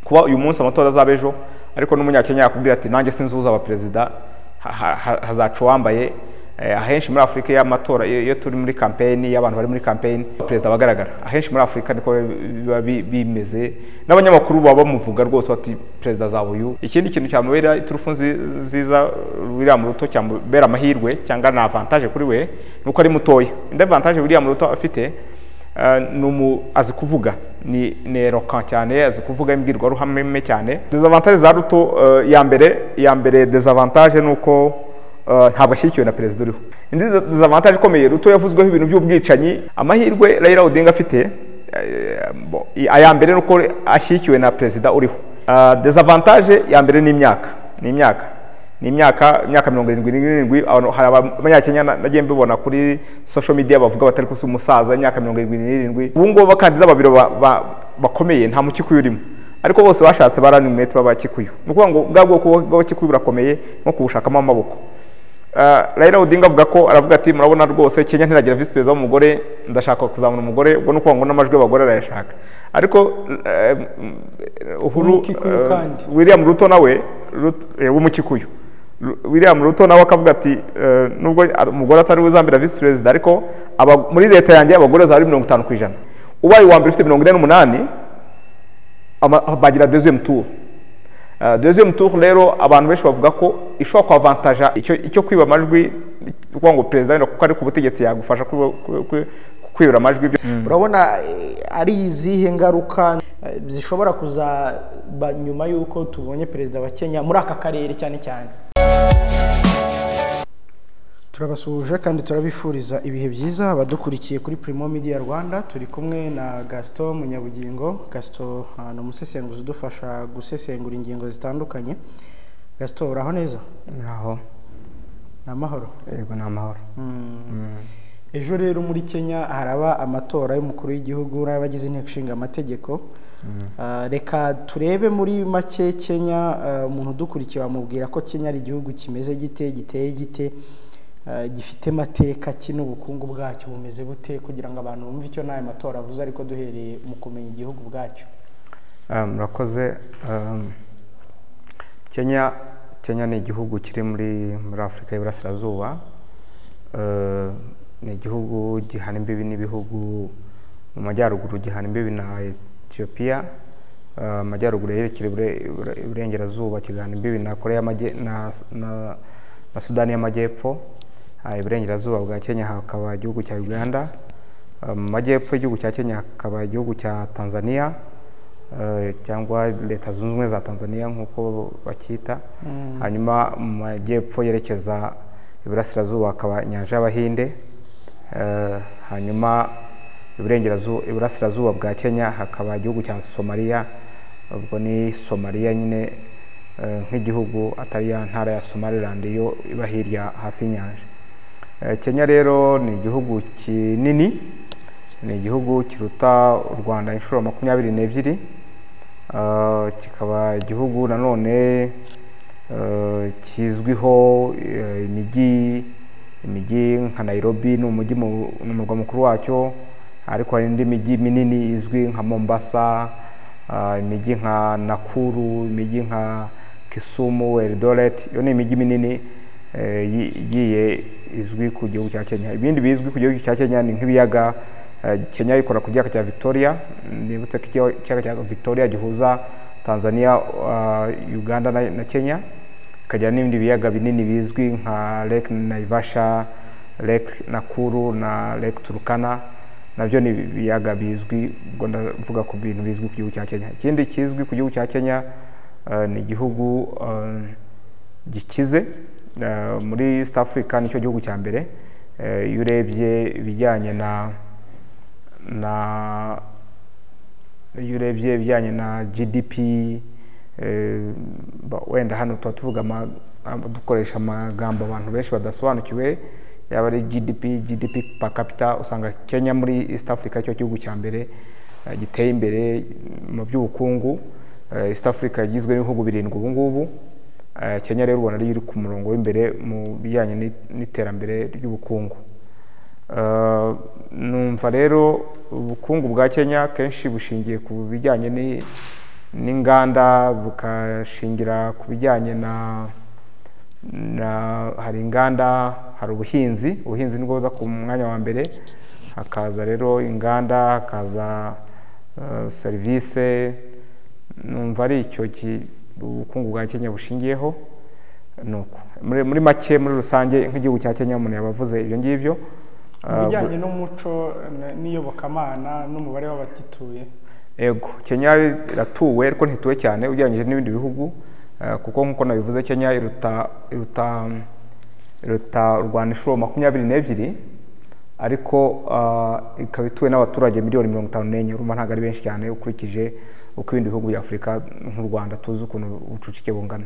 Kuba uyu munsi amatora azaba ejo, ariko n'umunyakenya yakubwira ati nanjye sinzi uzaba perezida, hazaca uwambaye. Ahenshi muri Afurika y'amatora, iyo turi muri campaign, iyo abantu bari muri campaign, perezida abagaragara ahenshi muri Afurika niko biba bimeze, n'abanyamakuru baba bamuvuga rwose bati perezida azaba uyu. Ikindi kintu cyamubera iturufu nziza William Ruto, cyamubera amahirwe cyangwa na avantage kuri we, nuko ari mutoya. Indi avantage William Ruto afite ni azi kuvuga, ni éloquent cyane, azi kuvuga imbwirwaruhame cyane. Désavantage za Ruto, ya mbere désavantage ni uko ntabwo ashyigikiwe na perezida uriho. Indi désavantage ikomeye, Ruto yavuzweho ibintu by'ubwicanyi. Amahirwe Raila Odinga afite, aya mbere ni uko ashyigikiwe na perezida uriho. Désavantage ya mbere ni imyaka, ni imyaka 77. Hari abanyakenya nagiye mbibona kuri social media bavuga batari ko si umusaza, imyaka 77. Ubu ngubu abakandida babiri bakomeye nta mukikuyu urimo, ariko bose bashatse ba running mate b'abakikuyu. Ni ukuvuga ngo bwa bwoko bw'abakikuyu burakomeye nko kubushakamo amaboko. Raila Odinga avuga ko, aravuga ati murabona rwose Kenya ntiragira vice perezida w'umugore, ndashaka kuzamura umugore. Ubwo ni ukuvuga ngo n'amajwi y'abagore arayashaka. Ariko Uhuru W'umukikuyu kandi. William Ruto nawe w'umukikuyu, William Ruto nawe akavuga ati nubwo umugore atari uzambera vice perezida, ariko muri leta yanjye abagore bazaba ari 50%. Ubaye uwa mbere ufite 48, bagira deuxième tour. Deuxième tour rero abantu benshi bavuga ko ishobora kwavantaja icyo kwiba amajwi, kuvuga ngo perezida wenda kuko ari ku butegetsi yagufasha kwibura amajwi. Urabona ari izihe ngaruka zishobora kuzaba nyuma y'uko tubonye perezida wa Kenya muri aka karere cyane cyane? Turabasuhuje kandi turabifuriza ibihe byiza abadukurikiye kuri Primo Media Rwanda. Turi kumwe na Gaston Munyabugingo. Gaston ni umusesenguzi udufasha gusesengura ingingo zitandukanye. Gaston, uraho neza? Aho. Ni amahoro? Yego, ni amahoro. Ejo rero muri Kenya haraba amatora y'umukuru w'igihugu n'abagize inteko ishinga amategeko. Reka turebe muri make Kenya. Umuntu udukurikiye wamubwira ko Kenya ari igihugu kimeze gite, giteye gite, gifite amateka ki, n'ubukungu bwacyo bumeze bute, kugira ngo abantu bumve icyo n'aya matora avuze, ariko duhereye mu kumenya igihugu bwacyo. Murakoze. Kenya ni igihugu kiri muri Afurika y'Iburasirazuba. Ni igihugu gihana imbibi n'ibihugu mu majyaruguru gihana imbibi na Ethiopia, amajyaruguru yerekera iburengerazuba kigahana imbibi na Korea na Sudani y'Amajyepfo. Iburengerazuba bwa Kenya hakaba igihugu cya Uganda. Mu majyepfo y'igihugu cya Kenya hakaba igihugu cya Tanzania, cyangwa Leta Zunze Ubumwe za Tanzania nk'uko bacyita. Hanyuma mu majyepfo yerekeza iburasirazuba hakaba inyanja y'Abahinde. Hanyuma iburengerazuba, iburasirazuba bwa Kenya hakaba igihugu cya Somaliya. Ubwo ni Somaliya nyine nk'igihugu, atari ya ntara ya Somaliland yo iba hirya hafi y'inyanja. Kenya rero ni igihugu kinini, ni igihugu kiruta u Rwanda inshuro 22. Kikaba igihugu nanone kizwiho imijyi nka Nairobi, ni umujyi ni umurwa mukuru wacyo, ariko hari indi mijyi minini izwi nka Mombasa, imijyi nka Nakuru, imijyi nka Kisumu, Eldoret. Iyo ni imijyi minini igiye izwi ku gihugu cya Kenya. Ibindi bizwi ku gihugu cya Kenya ni nk'ibiyaga. Kenya ikora ku kiyaga cya Victoria. Nibutse ko ikiyaga cya Victoria gihuza Tanzania, Uganda na Kenya, ikagira n'ibindi biyaga binini bizwi nka Lake Naivasha, Lake Nakuru na Lake Turkana, nabyo ni ibiyaga bizwi. Ubwo ndavuga ku bintu bizwi ku gihugu cya Kenya. Ikindi kizwi ku gihugu cya Kenya, ni igihugu gikize. Muri East Africa nicyo gihugu cya mbere. Iyo urebye ibijyanye na iyo urebye ibijyanye na GDP, wenda hano tuba tuvuga dukoresha amagambo abantu benshi badasobanukiwe, yaba ari GDP, GDP per capita, usanga Kenya muri East Africa cyo gihugu cya mbere giteye imbere mu by'ubukungu. East Africa igizwe n'ibihugu birindwi ubu ngubu. Kenya rero ubona ariyo iri ku murongo w'imbere mu bijyanye n'iterambere ry'ubukungu. Numva rero ubukungu bwa Kenya kenshi bushingiye ku bijyanye n'inganda, bukashingira ku bijyanye na hari inganda, hari ubuhinzi. Ubuhinzi nibwo buza ku mwanya wa mbere, hakaza rero inganda, hakaza serivisi. Numva ari icyo ubukungu bwa Kenya bushingiyeho. Nuko muri make, muri rusange, nk'igihugu cya Kenya umuntu yabavuze ibyo ngibyo. Ibijyanye n'umuco n'iyobokamana n'umubare w'abagituye. Ego, Kenya iratuwe ariko ntituwe cyane ugereranyije n'ibindi bihugu, kuko nk'uko nabivuze Kenya iruta u Rwanda inshuro 22, ariko ikaba ituwe n'abaturage miliyoni 54. Urumva ntabwo ari benshi cyane ukurikije uko ibindi bihugu bya Afurika nk'u Rwanda tuzi ukuntu ubucucike bungana.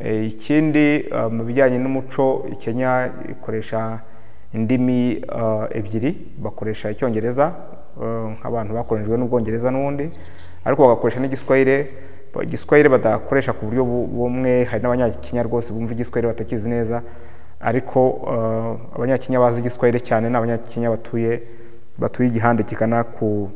Ikindi mu bijyanye n'umuco, Kenya ikoresha indimi ebyiri. Bakoresha Icyongereza nk'abantu bakoronijwe n'Ubwongereza n'ubundi, ariko bagakoresha n'Igiswahili. Igiswahili badakoresha ku buryo bumwe, hari n'Abanyakenya rwose bumva Igiswahili batakizi neza, ariko Abanyakenya bazi Igiswahili cyane ni Abanyakenya batuye igihande kigana ku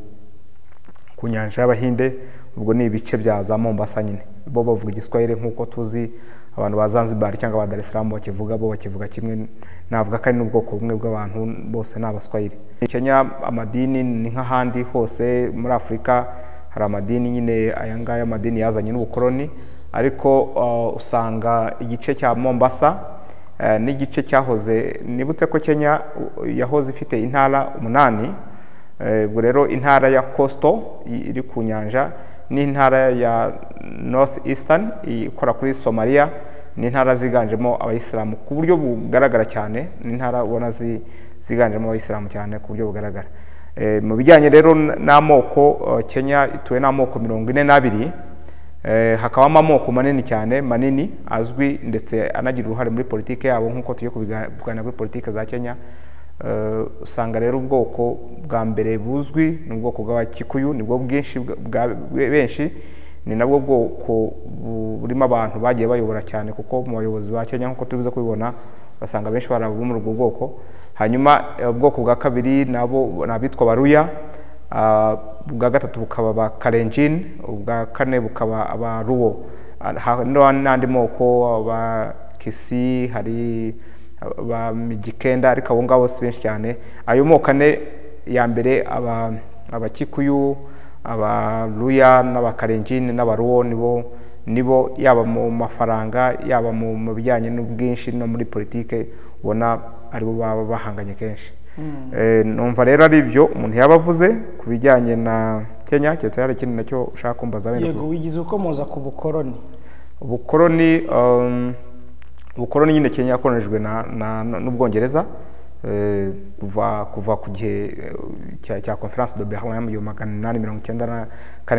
nyanja y'Abahinde, ubwo ni ibice bya za Mombasa nyine. Bo bavuga Igiswahili nk'uko tuzi abantu ba Zanzibar cyangwa ba Dar es Salaam bakivuga, bo bakivuga kimwe. Navuga ko ari n'ubwoko bumwe bw'abantu, bose ni Abaswahili. Kenya amadini ni nk'ahandi hose muri Afurika, hari amadini nyine, aya ngaya amadini yazanye n'ubukoloni, ariko usanga igice cya Mombasa n'igice cyahoze, nibutse ko Kenya yahoze ifite intara 8. Ubwo rero intara ya Coastal iri ku nyanja n'intara ya North Eastern ikora kuri Somalia ni intara ziganjemo Abayisilamu ku buryo bugaragara cyane, ni intara ubona ziganjemo Abayisilamu cyane ku buryo bugaragara. Mu bijyanye rero n'amoko, Kenya ituwe n'amoko 42, hakabamo amoko manini cyane, manini azwi ndetse anagira uruhare muri politike yabo nk'uko tugiye kubiganira kuri politike za Kenya. Usanga rero ubwoko bwa mbere buzwi ni ubwoko bw'Abakikuyu, nibwo bwinshi bwa benshi, ni nabwo bwoko burimo abantu bagiye bayobora cyane, kuko mu bayobozi ba Kenya nk'uko tubize kubibona basanga benshi bari abo muri ubwo bwoko. Hanyuma ubwoko bwa kabiri nabo nabitwa Baruya, ubwa gatatu bukaba ba Kalenjin, ubwa kane bukaba Abaruo, n'andi moko aba Kisi, hari ba Mijikenda, ariko abo ngabo si benshi cyane. Ayo moko ane ya mbere, Abakikuyu, Abaruya n'Abakalenjin n'Abaruo, nibo yaba mu mafaranga, yaba mu bijyanye n'ubwinshi no muri politike, ubona aribo baba bahanganye kenshi. Numva rero ari ibyo umuntu yaba avuze ku bijyanye na Kenya. Keretse hari ikindi nacyo ushaka kumbaza wenda. Yego, wigize ukomoza ku bukoroni. Ubukoroni nyine Kenya yakoronijwe n'Ubwongereza kuva ku gihe cya Conference de Berlin mu 1894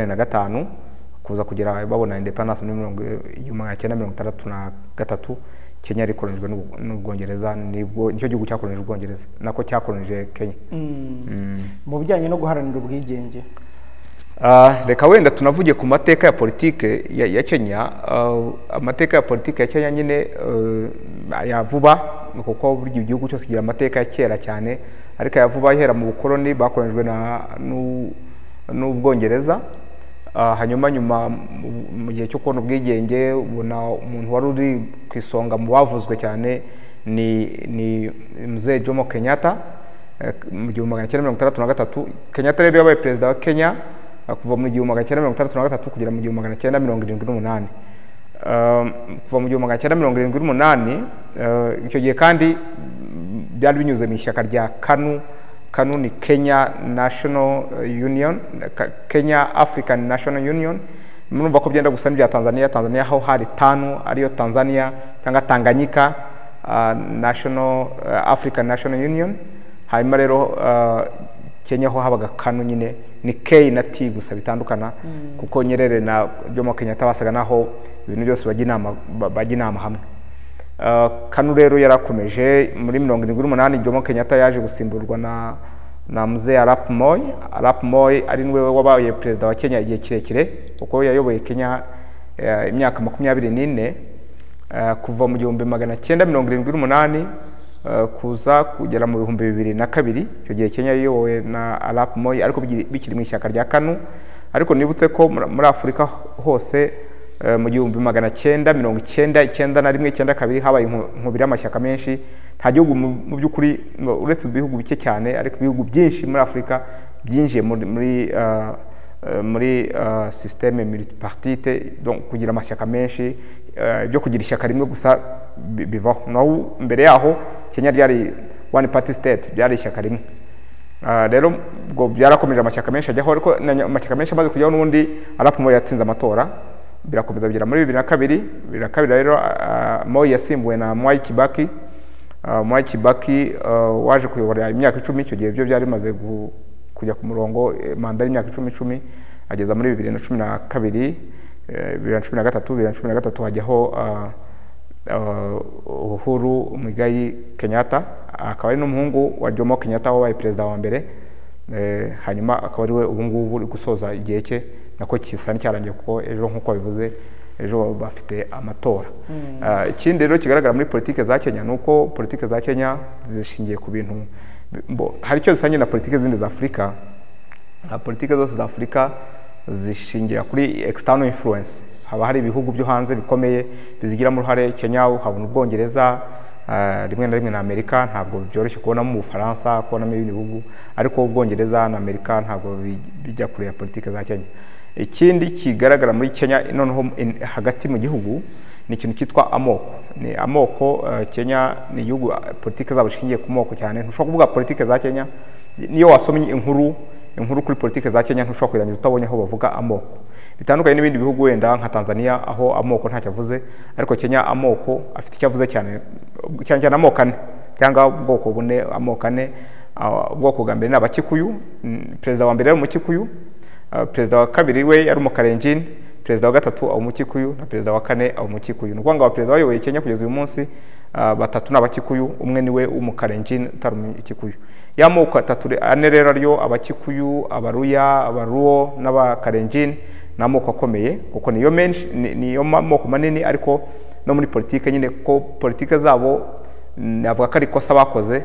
na 5, kuza kugera babona independence muri 1963. Kenya yakoronijwe n'Ubwongereza, nibwo nicyo gihugu cyakoronije Ubwongereza, nako cyakoronije Kenya. Mu bijyanye no guharanira ubwigenge, reka wenda tunavuge ku mateka ya politike ya Kenya. Amateka ya politike ya Kenya nyine ya vuba, kuko buri gihugu cyose kigira amateka ya kera cyane, ariko ya vuba ihera mu bukoloni bakoronijwe n'Ubwongereza. Hanyuma nyuma mu gihe cyo kubona ubwigenge, ubona umuntu wari uri ku isonga mu bavuzwe cyane ni Mzee Jomo Kenyatta mu 1963. Kenyatta rero yabaye perezida wa Kenya kuva mu 1963 kugera mu 1978. Kuva mu 1978, icyo gihe kandi byari binyuze mu ishyaka rya KANU. KANU ni Kenya National Union, Kenya African National Union. Murumva ko byenda gusa n'ibya Tanzania. Tanzania aho hari TANU, ariyo Tanzania cyangwa Tanganyika National African National Union. Hanyuma rero Kenya ho habaga KANU nyine, ni K na T gusa bitandukana, kuko Nyerere na Jomo Kenyatta basaga naho ibintu byose bajya inama hamwe. KANU rero yarakomeje muri 1978. Jomo Kenyatta yaje gusimburwa na Mzee Arap Moi. Arap Moi ari niwe wabaye perezida wa Kenya igihe kirekire, kuko yayoboye Kenya imyaka 24, kuva mu 1978 kuza kugera mu 2002. Icyo gihe Kenya yayobowe na Arap Moi, ariko bikiri mu ishyaka rya KANU. Ariko nibutse ko muri Afurika hose mu 1990, 91, 92 habaye inkubiri y'amashyaka menshi. Nta gihugu mu by'ukuri, uretse ibihugu bike cyane, ariko ibihugu byinshi muri Afurika byinjiye muri système multipartite, donc kugira amashyaka menshi, byo kugira ishyaka rimwe gusa bivaho. Naho mbere yaho Kenya ryari one party state, byari ishyaka rimwe. Rero ubwo byarakomeje, amashyaka menshi ajyaho, ariko amashyaka menshi amaze kujyaho n'ubundi Arap Moi yatsinze amatora, birakomeza bigera muri 2002. 2002 rero Moi yasimbuwe na Mwai Kibaki. Mwai Kibaki waje kuyobora imyaka 10. Icyo gihe byo byari bimaze kujya ku murongo, manda y'imyaka 10 10, ageza muri 2012, 2013. 2013 hajyaho Uhuru Muigai Kenyatta, akaba ari n'umuhungu wa Jomo Kenyatta wabaye perezida wa mbere. Hanyuma akaba ari we ubu ngubu uri gusoza igihe cye, nako kisa n'icyarangiye, kuko ejo nk'uko babivuze, ejo bafite amatora. Ikindi rero kigaragara muri politike za Kenya ni uko politike za Kenya zishingiye ku bintu hari icyo zisangiye na politike zindi za Afurika. Politike zose za Afurika zishingira kuri external influence, haba hari ibihugu byo hanze bikomeye bizigiramo uruhare. Kenya uhabona Ubwongereza, rimwe na rimwe na Amerika. Ntabwo byoroshye kubonamo Ubufaransa, kubonamo ibindi bihugu, ariko Ubwongereza na Amerika ntabwo bijya kure ya politike za Kenya. Ikindi kigaragara muri Kenya noneho hagati mu gihugu ni ikintu cyitwa amoko. Ni amoko. Kenya ni igihugu politike zabo zishingiye ku moko cyane. Ntushobora kuvuga politike za Kenya, niyo wasomye inkuru kuri politike za Kenya, ntushobora kuyirangiza utabonye aho bavuga amoko. Bitandukanye n'ibindi bihugu wenda nka Tanzania, aho amoko ntacyo avuze, ariko Kenya amoko afite icyo avuze cyane cyane cyane, amoko ane cyangwa ubwoko bune, amoko ane. Ubwoko bwa mbere ni Abakikuyu. Perezida wa mbere yari Umukikuyu, perezida wa kabiri we yari Umukarenjin, perezida wa gatatu aba Umukikuyu, na perezida wa kane aba Umukikuyu. Ni ukuvuga ngo abaperezida bayoboye Kenya kugeza uyu munsi, batatu ni Abakikuyu, umwe niwe w'Umukarenjin utari Umukikuyu. Ya moko atatu ane rero ariyo Abakikuyu, Abaruya, Abaruo n'Abakarenjin, ni amoko akomeye kuko niyo menshi, niyo moko manini. Ariko no muri politike nyine, kuko politike zabo navuga ko ari ikosa bakoze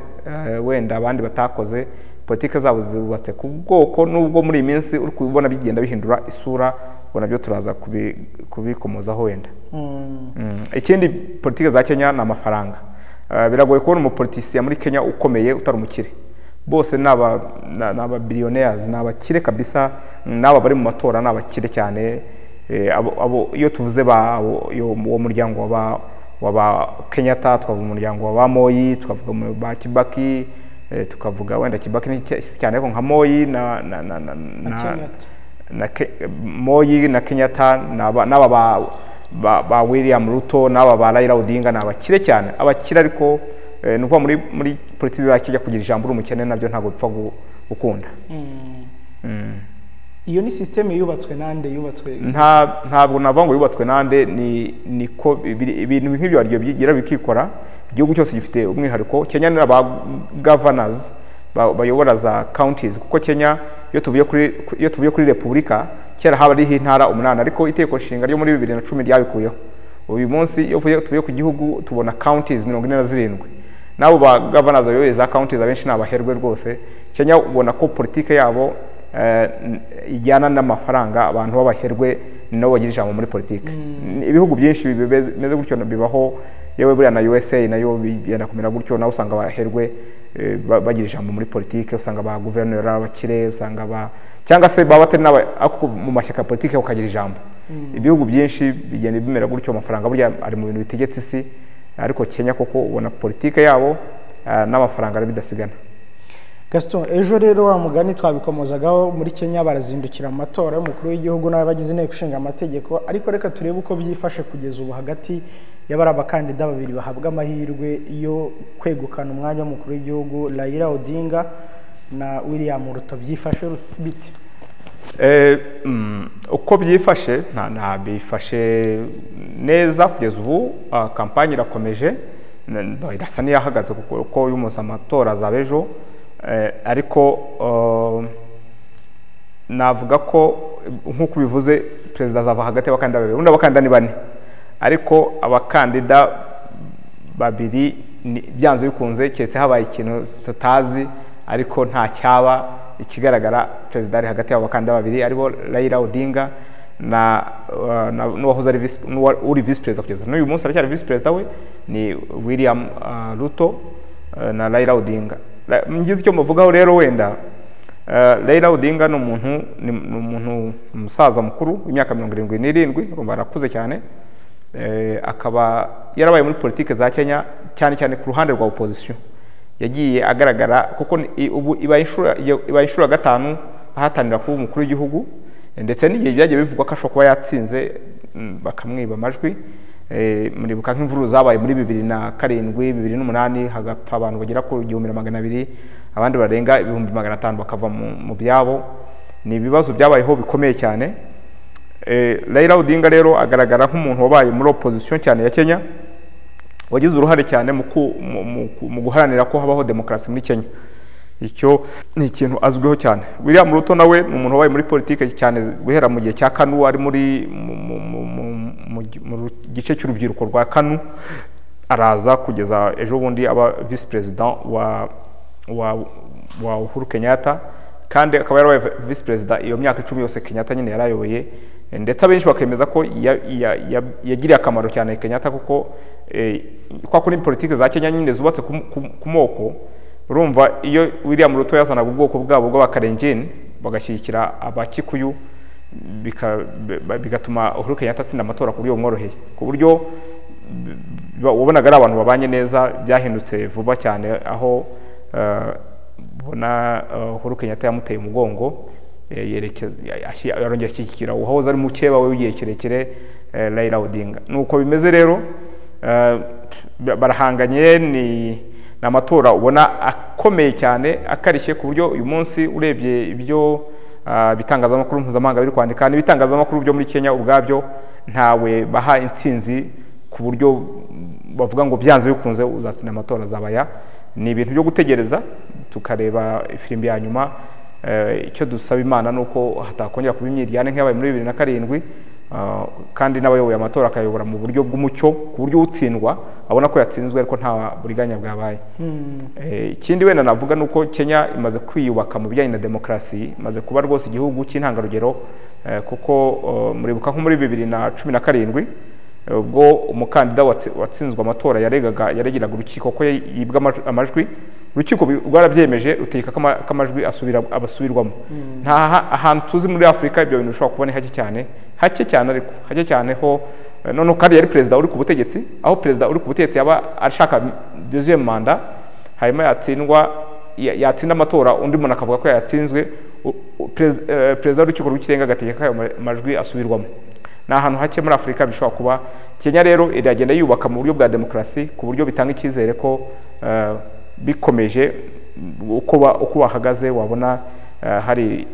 wenda abandi batakoze, politike zabo zubatse ku bwoko, nubwo muri iyi minsi uri kubibona bigenda bihindura isura. Ubwo nabyo turaza kubikomozaho wenda. Ikindi politike za Kenya ni amafaranga. Biragoye kubona umupolitisiye muri Kenya ukomeye utari umukire. Bose ni aba billionaires, ni abakire kabisa. N'aba bari mu matora ni abakire cyane. Abo iyo tuvuze uwo muryango wa ba Kenyatta, twavuga umuryango wa ba Moi, tukavuga ba Kibaki, tukavuga wenda Kibaki ni cyane, ariko nka Moi na Kenyatta. Na Moi na Kenyatta n'aba ba William Ruto n'aba ba Raila Odinga ni abakire cyane, abakire. Ariko ni ukuvuga muri politiki za Kenya kugira ijambo uri umukene nabyo ntabwo bipfa gukunda. Iyo ni système yubatswe nande? Yubatswe Ntabwo navuga ngo yubatswe nande, ni niko ibintu nk'ibyo waryo byigira bikikora. Igihugu cyose gifite umwihariko. Kenya ni aba governors bayobora za counties, kuko Kenya iyo tuvuye kuri repubulika, kera haba hariho intara 8, ariko itegeko nshinga ryo muri 2010 ryabikuyeho. Uyu munsi iyo tuvuye ku gihugu tubona counties 47. N'abo ba governors bayoboye za counties abenshi ni abaherwe rwose. Kenya ubona ko politike yabo ijyana n'amafaranga, abantu b'abaherwe ni nabo bagira ijambo muri politike. Ibihugu byinshi bimeze gutyo bibaho, yewe buriya na USA nayo bigenda kumera gutyo, nawe usanga abaherwe bagira ijambo muri politike, usanga ba guverineri ari abakire, usanga ba cyangwa se baba batari n'aba, ariko mu mashyaka ya politike bakagira ijambo. Ibihugu byinshi bigenda bimera gutyo. Amafaranga burya ari mu bintu bitegetse isi, ariko Kenya koko ubona politike yabo n'amafaranga ari bidasigana. Gaston, ejo rero wa mugani twabikomozagaho, muri Kenya barazindukira mu matora y'umukuru w'igihugu n'abagize inteko ishinga amategeko, ariko reka turebe uko byifashe kugeza ubu hagati y'abari abakandida babiri bahabwa amahirwe yo kwegukana umwanya w'umukuru w'igihugu, Raila Odinga na William Ruto. Byifashe bite? Uko byifashe, nta bifashe neza kugeza ubu. Kampanye irakomeje, irasa n'iyahagaze kuko uyu munsi amatora azaba ejo. Ariko navuga ko nk'uko ubivuze, perezida azava hagati y'abakandida babiri. Ubundi abakandida ni bane, ariko abakandida babiri byanze bikunze, keretse habaye ikintu tutazi, ariko nta cyaba. ikigaragara perezida ari hagati y'abo bakandida babiri aribo Raila Odinga na n'uwahoze ari uri vice perezida kugeza n'uyu munsi aracyari vice perezida we ni William Ruto na Raila Odinga. Ngize icyo muvugaho rero wenda Raila Odinga ni umuntu umusaza mukuru w'imyaka 77, urumva arakuze cyane, akaba yarabaye muri politike za Kenya cyane cyane ku ruhande rwa opposition. Yagiye agaragara kuko ubu ibaye inshuro 5 ahatanira kuba umukuru w'igihugu, ndetse n'igihe byagiye bivugwa ko ashobora kuba yatsinze bakamwiba amajwi. Muribuka nk'imvururu zabaye muri 2007 2008 hagapfa abantu bagera ku 1200, abandi barenga 500,000 bakava mu byabo. Ni ibibazo byabayeho bikomeye cyane. Raila Odinga rero agaragara nk'umuntu wabaye muri opposition cyane ya Kenya, wagize uruhare cyane mu guharanira ko habaho demokarasi muri Kenya. Icyo ni ikintu azwiho cyane. William Ruto nawe ni umuntu wabaye muri politike cyane guhera mu gihe cya KANU, ari muri mu gice cy'urubyiruko rwa KANU, araza kugeza ejo bundi aba vice president wa Uhuru Kenyatta, kandi akaba yarabaye vice president iyo myaka 10 yose Kenyatta nyine yarayoboye, ndetse abenshi bakemeza ko yagiriye akamaro cyane Kenyatta, kuko kwa kuri politike za Kenya nyine zubatse ku moko. Urumva iyo William Ruto yazanaga ubwoko bwabo bw'abakarenjin bagashyigikira abakikuyu, bigatuma Uhuru Kenyatta atsinda amatora ku buryo bumworoheye, ku buryo wabonaga ari abantu babanye neza. Byahindutse vuba cyane aho ubona Uhuru Kenyatta yamuteye umugongo, yarongera ashyigikira uwahoze ari mukeba we w'igihe kirekire Raila Odinga. Nuko bimeze rero, barahanganye. Ni amatora ubona akomeye cyane akarishye, ku buryo uyu munsi urebye ibyo bitangazamakuru mpuzamahanga biri kwandika n'ibitangazamakuru byo muri Kenya ubwabyo, ntawe baha intsinzi ku buryo bavuga ngo byanze bikunze uzatsinda amatora azabaya. Ni ibintu byo gutegereza tukareba ifirimbi ya nyuma. Icyo dusaba Imana nuko hatakongera kuba imyiryane nk'yabaye muri 2007, kandi n'abayoboye amatora akayobora mu buryo bw'umucyo, ku buryo utsindwa abona ko yatsinzwe ariko nta buriganya bwabaye. Ikindi wenda navuga nuko Kenya imaze kwiyubaka mu bijyanye na demokarasi, imaze kuba rwose igihugu cy'intangarugero, kuko muribuka nko muri 2017 ubwo umukandida watsinzwe amatora yaregeraga urukiko ko yibwa amajwi, urukiko rwarabyemeje rutegeka ko amajwi abasubirwamo. Nta ahantu tuzi muri Afurika ibyo bintu bishobora kubona hake cyane, hake cyane, ariko hake cyane ho. None kandi yari perezida uri ku butegetsi, aho perezida uri ku butegetsi yaba ashaka deuxième mandat, hanyuma yatsindwa yatsinda amatora undi muntu akavuga ko yatsinzwe, perezida w'urukiko rw'ikirenga agategeka ayo majwi asubirwamo. Ni ahantu hake muri Afurika bishobora kuba. Kenya rero iragenda yubaka mu buryo bwa demokarasi, ku buryo bitanga icyizere ko bikomeje uko bahagaze wabona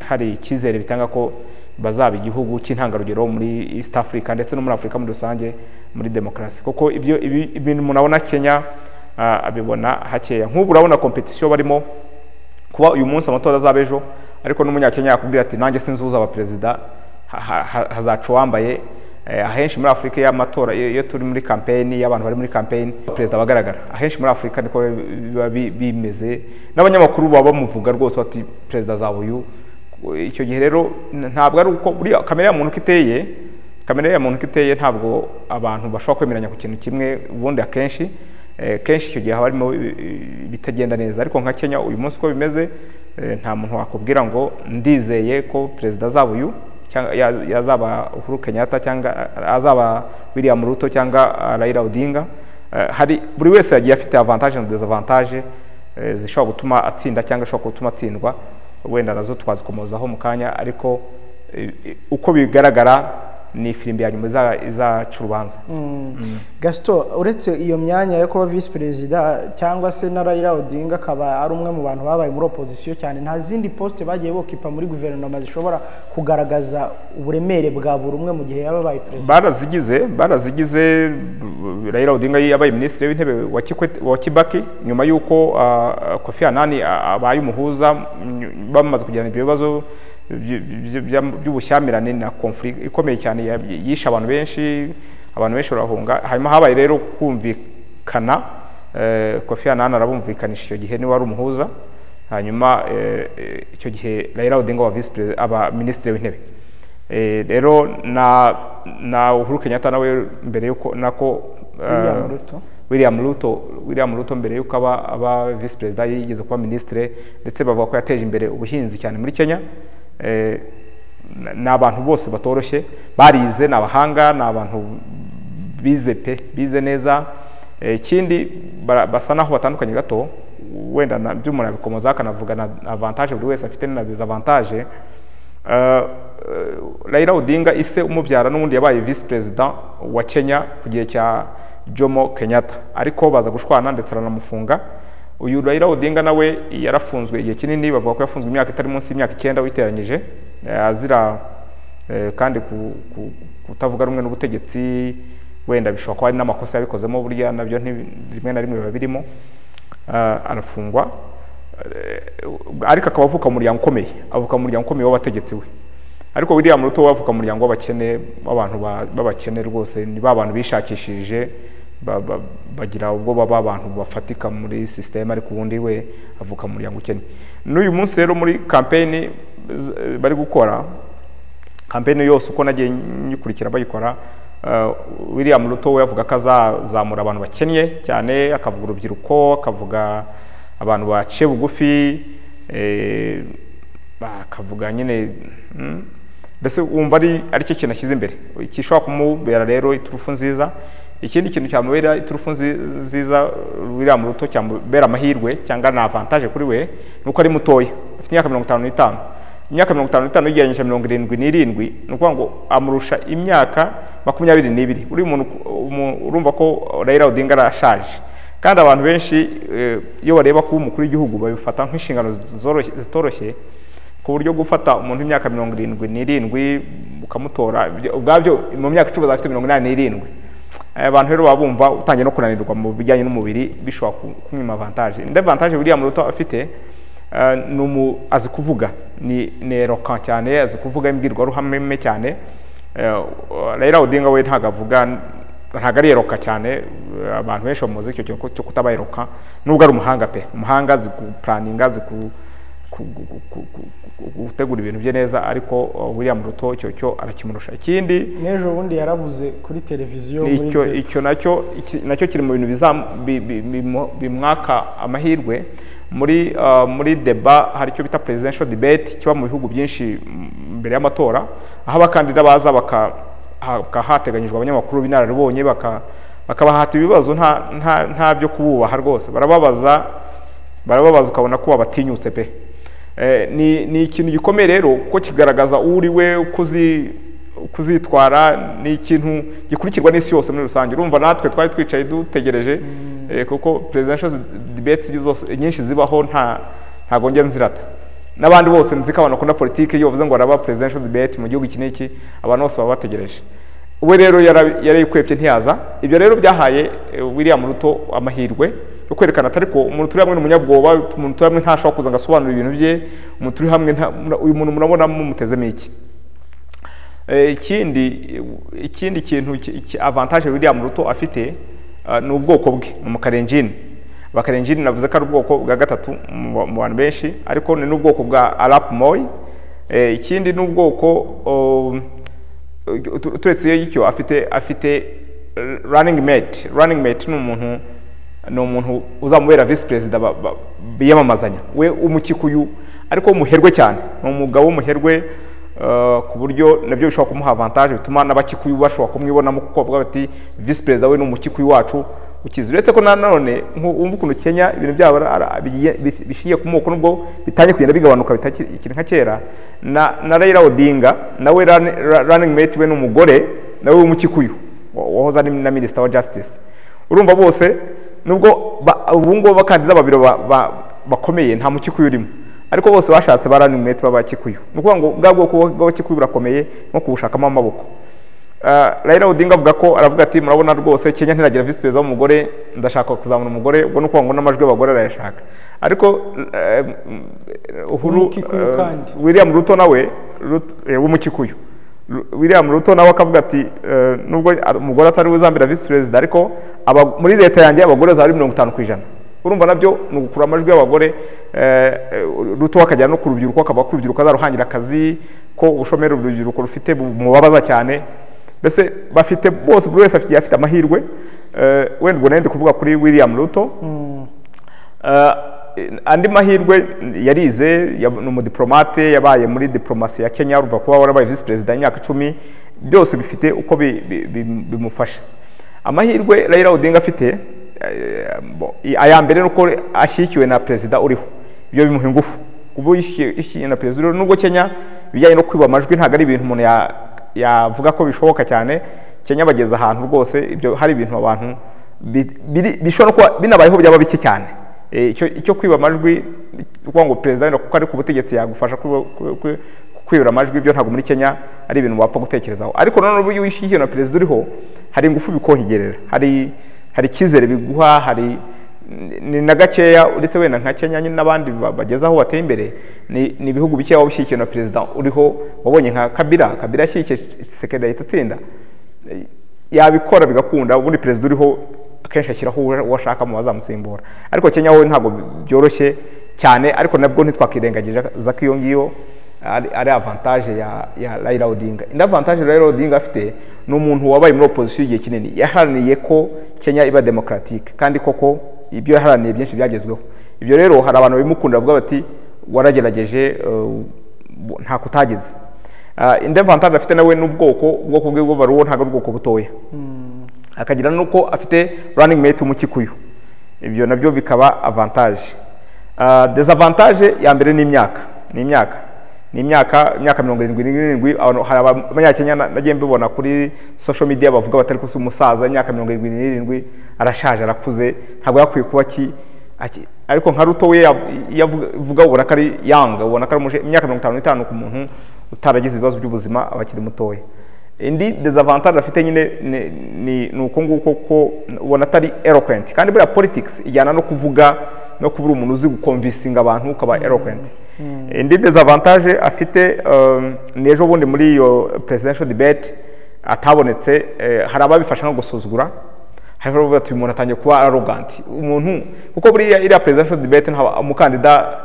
hari icyizere bitanga ko bazaba igihugu cy'intangarugero muri East Africa ndetse no muri Afurika muri rusange muri demokarasi, kuko ibyo ibintu umuntu abona Kenya abibona hakeya. Nk'ubu urabona competition barimo kuba uyu munsi amatora azaba ejo, ariko n'umunyakenya yakubwira ati nanjye sinzi uzaba perezida, hazaca uwambaye. Ahenshi muri Afurika y'amatora iyo turi muri campaign, y'abantu bari muri campaign, perezida abagaragara ahenshi muri Afurika niko biba bimeze, n'abanyamakuru baba bamuvuga rwose bati perezida azaba uyu. Icyo gihe rero ntabwo ari uko buriya kamere ya muntu iteye, kamere ya muntu iteye ntabwo abantu bashobora kwemeranya ku kintu kimwe ubundi akenshi kenshi icyo gihe haba harimo bitagenda neza. Ariko nka Kenya uyu munsi uko bimeze, nta muntu wakubwira ngo ndizeye ko perezida azaba uyu, cyangwa yazaba Uhuru Kenyatta, cyangwa azaba William Ruto, cyangwa Raila Odinga. Hari buri wese yagiye afite avantage na desavantage zishobora gutuma atsinda cyangwa ashobora gutuma atsindwa, wenda nazo twazikomozaho mu kanya. Ariko uko bigaragara ni ifirimbi ya nyuma izaca urubanza. Gaston, uretse iyo myanya yo kuba vice perezida cyangwa se na Raila Odinga akaba ari umwe mu bantu babaye muri opposition cyane, nta zindi poste bagiye bokipa muri guverinoma zishobora kugaragaza uburemere bwa buri umwe mu gihe yabaye perezida? Barazigize. Raila Odinga yabaye minisitiri w'intebe wa Kibaki nyuma y'uko Kofi Annan abaye umuhuza, bamaze kugirana ibyo bibazo by'ubushyamirane na conflict ikomeye cyane yishe abantu benshi, abantu benshi barahunga. Hanyuma habaye rero kumvikana, Kofi Annan arabumvikanisha icyo gihe niwe wari umuhuza. Hanyuma icyo gihe Raila Odinga wa vice president aba minisitiri w'intebe. Rero na Uhuru Kenyatta nawe mbere yuko nako William Ruto mbere yuko aba vice president yigeze kuba ministre, ndetse bavuga ko yateje imbere ubuhinzi cyane muri Kenya. Ni abantu bose batoroshye, barize, ni abahanga, ni abantu bize pe, bize neza. Ikindi basa naho batandukanye gato, wenda nabyo umuntu abikomoza akanavuga na avantage buri wese afite na disavantage. Raila Odinga ise umubyara n'ubundi yabaye vice president wa Kenya ku gihe cya Jomo Kenyatta, ariko baza gushwana ndetse aranamufunga. Uyu Raila Odinga nawe yarafunzwe igihe kinini, bavuga ko yafunzwe imyaka itari munsi y'imyaka 9 witeranyije, azira kandi kutavuga rumwe n'ubutegetsi. Wenda bishobora kuba ari n'amakosa yabikozemo, burya nabyo rimwe na rimwe biba birimo. Arafungwa, ariko akaba avuka mu muryango ukomeye, avuka mu muryango ukomeye w'abategetsi we. Ariko William Ruto we avuka mu muryango w'abakene, w'abantu b'abakene rwose, ni ba bantu bishakishije bagira ubwo baba abantu bafatika muri system, ariko ubundi we avuka mu muryango ukennye. N'uyu munsi rero muri campaign bari gukora, campaign yose uko nagiye nyikurikira bayikora, William Ruto we avuga ko azazamura abantu bakennye cyane, akavuga urubyiruko, akavuga abantu baciye bugufi, akavuga nyine mbese wumva ari cyo kintu ashyize imbere gishobora kumubera rero iturufu nziza. Ikindi kintu cyamubera iturufu nziza William Ruto, cyamubera amahirwe cyangwa na avantage kuri we, nuko ari mutoya, afite imyaka 55. Imyaka 55 ugereranyije 77, ni ukuvuga ngo amurusha imyaka 22. Uri umuntu urumva ko Raila Odinga arashaje, kandi abantu benshi iyo bareba kuba umukuru w'igihugu babifata nk'inshingano zitoroshye, ku buryo gufata umuntu imyaka 77 ukamutora ubwabyo mu myaka 10 azafite 87. Abantu rero babumva utangiye no kunanirwa mu bijyanye n'umubiri, bishobora kumwima avantage. Indi avantage William Ruto afite, ni azi kuvuga, ni eloquent cyane, azi kuvuga imbwirwaruhame cyane. Raila Odinga we ntago avuga, ntago ari eloquent cyane, abantu benshi bamuzi icyo kintu cyo kutaba eloquent, nubwo ari umuhanga pe, umuhanga azi kuplanninga, azi gutegura ibintu bye neza, ariko William Ruto icyo cyo arakimurusha. Ikindi n'ejo bundi yarabuze kuri televiziyo muri icyo nacyo kiri mu bintu bimwaka amahirwe muri deba. Hari icyo bita presidential debate kiba mu bihugu byinshi mbere y'amatora, aho abakandida baza bakahateganyijwe abanyamakuru b'inararibonye bakabahata ibibazo nta byo kububaha rwose, barababaza ukabona ko babatinyutse pe. Ni ikintu gikomeye rero kuko kigaragaza uri we, kuzitwara, ni ikintu gikurikirwa n'isi yose muri rusange. Urumva natwe twari twicaye dutegereje, kuko presidential debates zose nyinshi zibaho ntago njya nzirata, n'abandi bose nzi ko abantu bakunda politiki, iyo bavuze ngo araba presidential debate mu gihugu iki n'iki, abantu bose baba bategereje. We rero yarayikwepye ntiyaza. Ibyo rero byahaye William Ruto amahirwe yo kwerekana atari ko umuntu turi hamwe n'umunyabwoba, umuntu turi hamwe ntashobora kuza ngo asobanure ibintu bye, umuntu turi hamwe uyu muntu murabona mumutezemo iki. Ikindi kintu avantage William Ruto afite, ni ubwoko bwe, ni umukarenjini. Abakarenjini navuze ko ari ubwoko bwa gatatu mu bantu benshi, ariko ni n'ubwoko bwa Arap Moi. Ikindi ni ubwoko turetse icyo afite running mate. Running mate ni umuntu uzamubera vice president biyamamazanya, we umukikuyu ariko umuherwe cyane, ni umugabo w'umuherwe, ku buryo nabyo bishobora kumuha avantage, bituma n'abakikuyu bashobora kumwibonamo, kuko bavuga bati vice president we ni umukikuyu wacu ukize. Uretse ko nanone wumva ukuntu Kenya ibintu byabo bishingiye ku moko, nubwo bitangiye kugenda bigabanuka bitakiri nka kera. Na Raila Odinga nawe running mate we ni umugore nawe w'umukikuyu wahoze ari na minister wa justice. Urumva bose nubwo ubu ngubu abakandida babiri bakomeye nta mukikuyu urimo, ariko bose bashatse ba running mate b'abakikuyu. Ni ukuvuga ngo bwa bwoko bw'abakikuyu burakomeye nko kubushakamo amaboko. Raila Odinga avuga ko aravuga ati murabona rwose Kenya ntiragira vice president w'umugore, ndashaka kuzamura umugore, ubwo nuko ngo n'amajwi y'abagore arayashaka. Ariko Uhuru William Ruto nawe w'umukikuyu, William Ruto nawe akavuga ati nubwo umugore atari uzambira vice president, ariko muri leta yanjye abagore zari 50%. Urumva nabyo ni ugukura amajwi y'abagore. Ruto akajya no ku rubyiruko, akaba ku rubyiruko azaruhangira akazi, ko ubushomeri urubyiruko rufite bumubabaza cyane. Mbese bafite bose, buri wese afite amahirwe. Wenda ubwo nari kuvuga kuri William Ruto. Andi mahirwe, yarize, ni umudiplomate, yabaye muri diplomasi ya Kenya. Urumva kuba warabaye vice perezida imyaka 10, byose bifite uko bimufasha. Amahirwe Raila Odinga afite, aya mbere nuko ashyigikiwe na perezida uriho, ibyo bimuha ingufu kuba ishyigikiwe na perezida uriho. Nubwo Kenya ibijyanye no kwiba amajwi ntabwo ari ibintu umuntu yavuga ko bishoboka cyane. Kenya bageze ahantu rwose ibyo hari ibintu abantu bishobora kuba binabayeho byaba bike cyane. Icyo kwiba amajwi, kuvuga ngo perezida wenda kuko ari ku butegetsi yagufasha kwibura amajwi, ibyo ntabwo muri Kenya ari ibintu wapfa gutekerezaho. Ariko noneho iyo wishyigikiwe na perezida uriho, hari ingufu bikongerera, hari icyizere biguha, hari ni na gakeya. Uretse wenda nka Kenya nyine n'abandi bageze aho bateye imbere, ni ibihugu bikeya waba ushyigikiwe na perezida uriho. Wabonye nka Kabila yashyigikiye Tshisekedi ahita atsinda, yabikora bigakunda. Ubundi perezida uriho akenshi ashyiraho uwo ashaka mu bazamusimbura. Ariko Kenya wowe ntabwo byoroshye cyane, ariko nabwo ntitwakirengagije ko iyo ngiyo ari avantage ya Raila Odinga. Indi avantage Raila Odinga afite, ni umuntu wabaye muri opposition igihe kinini, yaharaniye ko Kenya iba démocratique, kandi koko ibyo yaharaniye byinshi byagezweho. Ibyo rero hari abantu babimukunda, bavuga bati waragerageje, nta kutageze. Indi avantage afite nawe n'ubwoko, ubwoko bwe bw'Abaruwo ntabwo ari ubwoko butoya, akagira nuko afite running mate w'Umukikuyu, ibyo nabyo bikaba avantage. Désavantage ya mbere ni imyaka, ni imyaka 77. Hari Abanyakenya nagiye mbibona kuri social media bavuga batari ko si umusaza, imyaka 77 arashaje, arakuze, ntabwo yakwiye kuba ariko nka Ruto we iyo avuga ubona ko ari young, ubona ko ari imyaka 55 ku muntu utaragize ibibazo by'ubuzima aba akiri mutoya. Indi désavantage afite nyine ni uko nguko ko ubona atari eloquent, kandi buriya politics ijyana no kuvuga no kuba uri umuntu uzi guconvincinga abantu, ukaba eloquent. Indi désavantage afite, ni ejo bundi muri iyo presidential debate atabonetse. Hari ababifasha nko gusuzugura, hari abavuga ati uyu muntu atangiye kuba arrogant, umuntu kuko buriya iriya presidential debate nta umukandida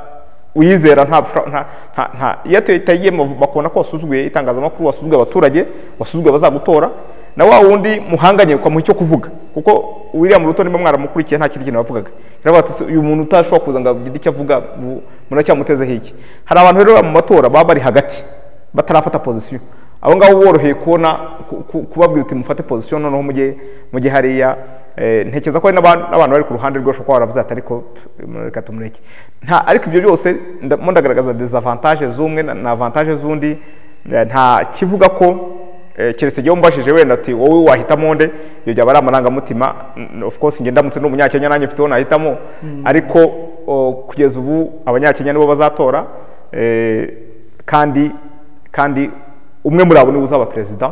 uyizera, nta iyo utagiye bakubona ko wasuzuguye itangazamakuru, wasuzuguye abaturage, wasuzuguye abazagutora, na wa wundi muhanganye ukamuha icyo kuvuga. Kuko William Ruto, niba mwaramukurikiye, nta kindi kintu yavugaga. Yaravuga ati uyu muntu utashobora kuza ngo agire icyo avuga, muracyamutezeho iki? Hari abantu rero mu matora baba bari hagati batarafata position, abo ngabo boroheye kubona kubabwira uti mufate position noneho mujye hariya. Ntekereza ko hari n'abantu bari ku ruhande rwe bashobora kuba baravuze ati ariko reka tumureke nta. Ariko ibyo byose mo ndagaragaza désavantage z'umwe na avantage z'undi. Nta kivuga ko keretse igihe umbajije wenda ati wowe wahitamo nde, ibyo byaba ari amarangamutima. Of course njye ndamutse ndi Umunyakenya nanjye mfite uwo nahitamo, ariko kugeza ubu Abanyakenya nibo bazatora, kandi umwe muri abo niwe uzaba perezida.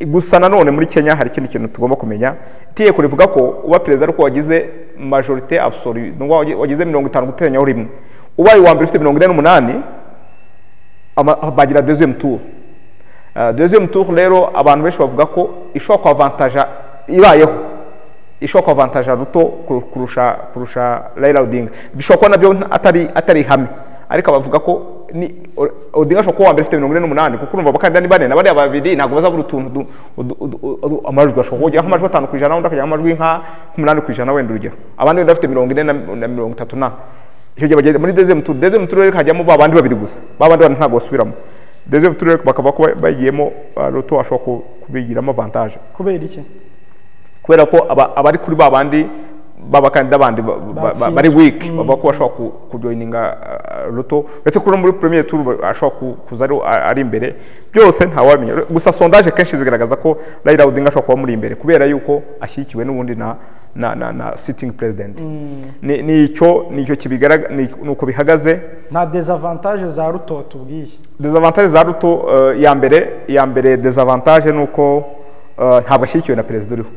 Gusa nanone muri Kenya hari ikindi kintu tugomba kumenya. Itegeko rivuga ko uba perezida ariko wagize majorité absolue, ni ukuvuga wagize 50+1. Ubaye uwa mbere ufite 48, bagira deuxième tour. Deuxième tour rero abantu benshi bavuga ko ishobora kuavantaja, ibayeho ishobora kuavantaja Ruto kurusha Raila Odinga. Bishobora kuba nabyo atari ihame, ariko bavuga ko ni Odinga ashobora kuba uwa mbere ufite 48, kuko urumva abakandida ni bane na bariya babiri ntabwo bazabura utuntu amajwi ashobora kujya nk'amajwi 5%, undi akajya nk'amajwi nka 8% wenda urugero, abandi wenda bafite 40 na 30. Na icyo gihe bageze muri deuxième tour. Deuxième tour rero hajyamo ba bandi babiri gusa, ba bandi bandi ntabwo basubiramo. Deuxième tour rero bakaba ko bagiyemo, Ruto ashobora kubigiramo avantage. Kubera iki? Kubera ko abari kuri ba bandi b'abakandida bandi bari Batsinzwe. weak, bavuga ko bashobora kujoininga Ruto, uretse ko no muri premier tour ashobora kuza ari imbere. Byose ntawamenya, gusa sondage kenshi zigaragaza ko Raila Odinga ashobora kuba muri imbere kubera yuko ashyigikiwe n'ubundi na sitting president. Ni icyo kibigaragaza, ni uko bihagaze. Nta désavantage za Ruto tubwiye? Désavantage za Ruto, ya mbere désavantage ni uko ntabwo ashyigikiwe na perezida uriho.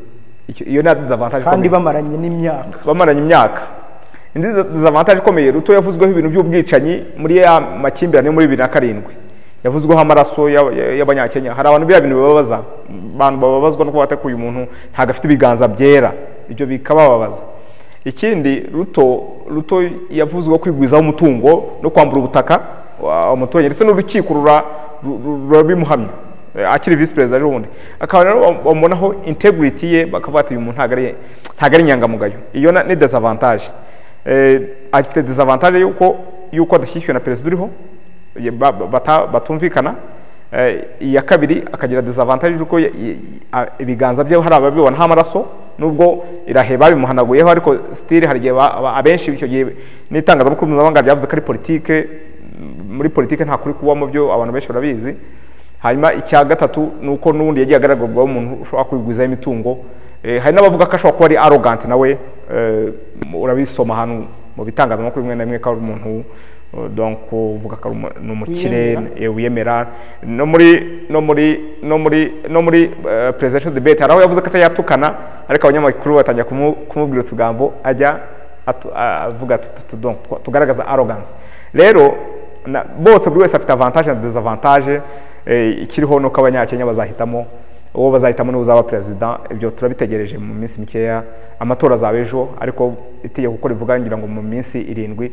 Iyo ni désavantage kandi ikomeye. Bamaranye n'imyaka. Bamaranye imyaka. Indi désavantage ikomeye, Ruto yavuzweho ibintu by'ubwicanyi muri ya makimbirane yo muri 2007, yavuzweho amaraso y'Abanyakenya. Hari abantu biriya bintu bibabaza, abantu bababazwa no kuba batakuye uyu muntu ntabwo afite ibiganza byera, ibyo bikabababaza. Ikindi, Ruto yavuzwe kwigwizaho umutungo no kwambura ubutaka umuturage, ndetse n'urukiko rurabimuhamya akiri vice perezida ejo bundi. Akaba rero bamubonaho integrity ye, bakavuga ati uyu muntu ntabwo ari inyangamugayo. Iyo ni disadvantage. Afite disadvantage yuko adashyigikiwe na perezida uriho, batumvikana. Iya kabiri, akagira disadvantage yuko ibiganza bye hari ababibonaho amaraso, nubwo irahe babimuhanaguyeho, ariko still hari igihe abenshi icyo gihe n'itangazamakuru mpuzamahanga ryavuze ko ari politike. Muri politike nta kuri kubamo, byo abantu benshi barabizi. Hanyuma icya gatatu ni uko n'ubundi yagiye agaragazwaho umuntu ushobora kwigwizaho imitungo. Hari n'abavuga ko ashobora kuba ari arrogant nawe, urabisoma ahantu mu bitangazamakuru bimwe na bimwe ko ari umuntu donc uvuga ko ni umukire wiyemera. No muri no muri no muri no muri presidential debate hari aho yavuze ko atayatukana, ariko abanyamakuru batangira kumubwira utugambo ajya avuga donc tugaragaza arrogance. Rero bose, buri wese afite avantage na désavantage. Ikiriho nuko Abanyakenya bazahitamo, uwo bazahitamo niwe uzaba perezida. Ibyo turabitegereje mu minsi mikeya. Amatora azaba ejo, ariko itegeko uko rivuga, ngira ngo mu minsi 7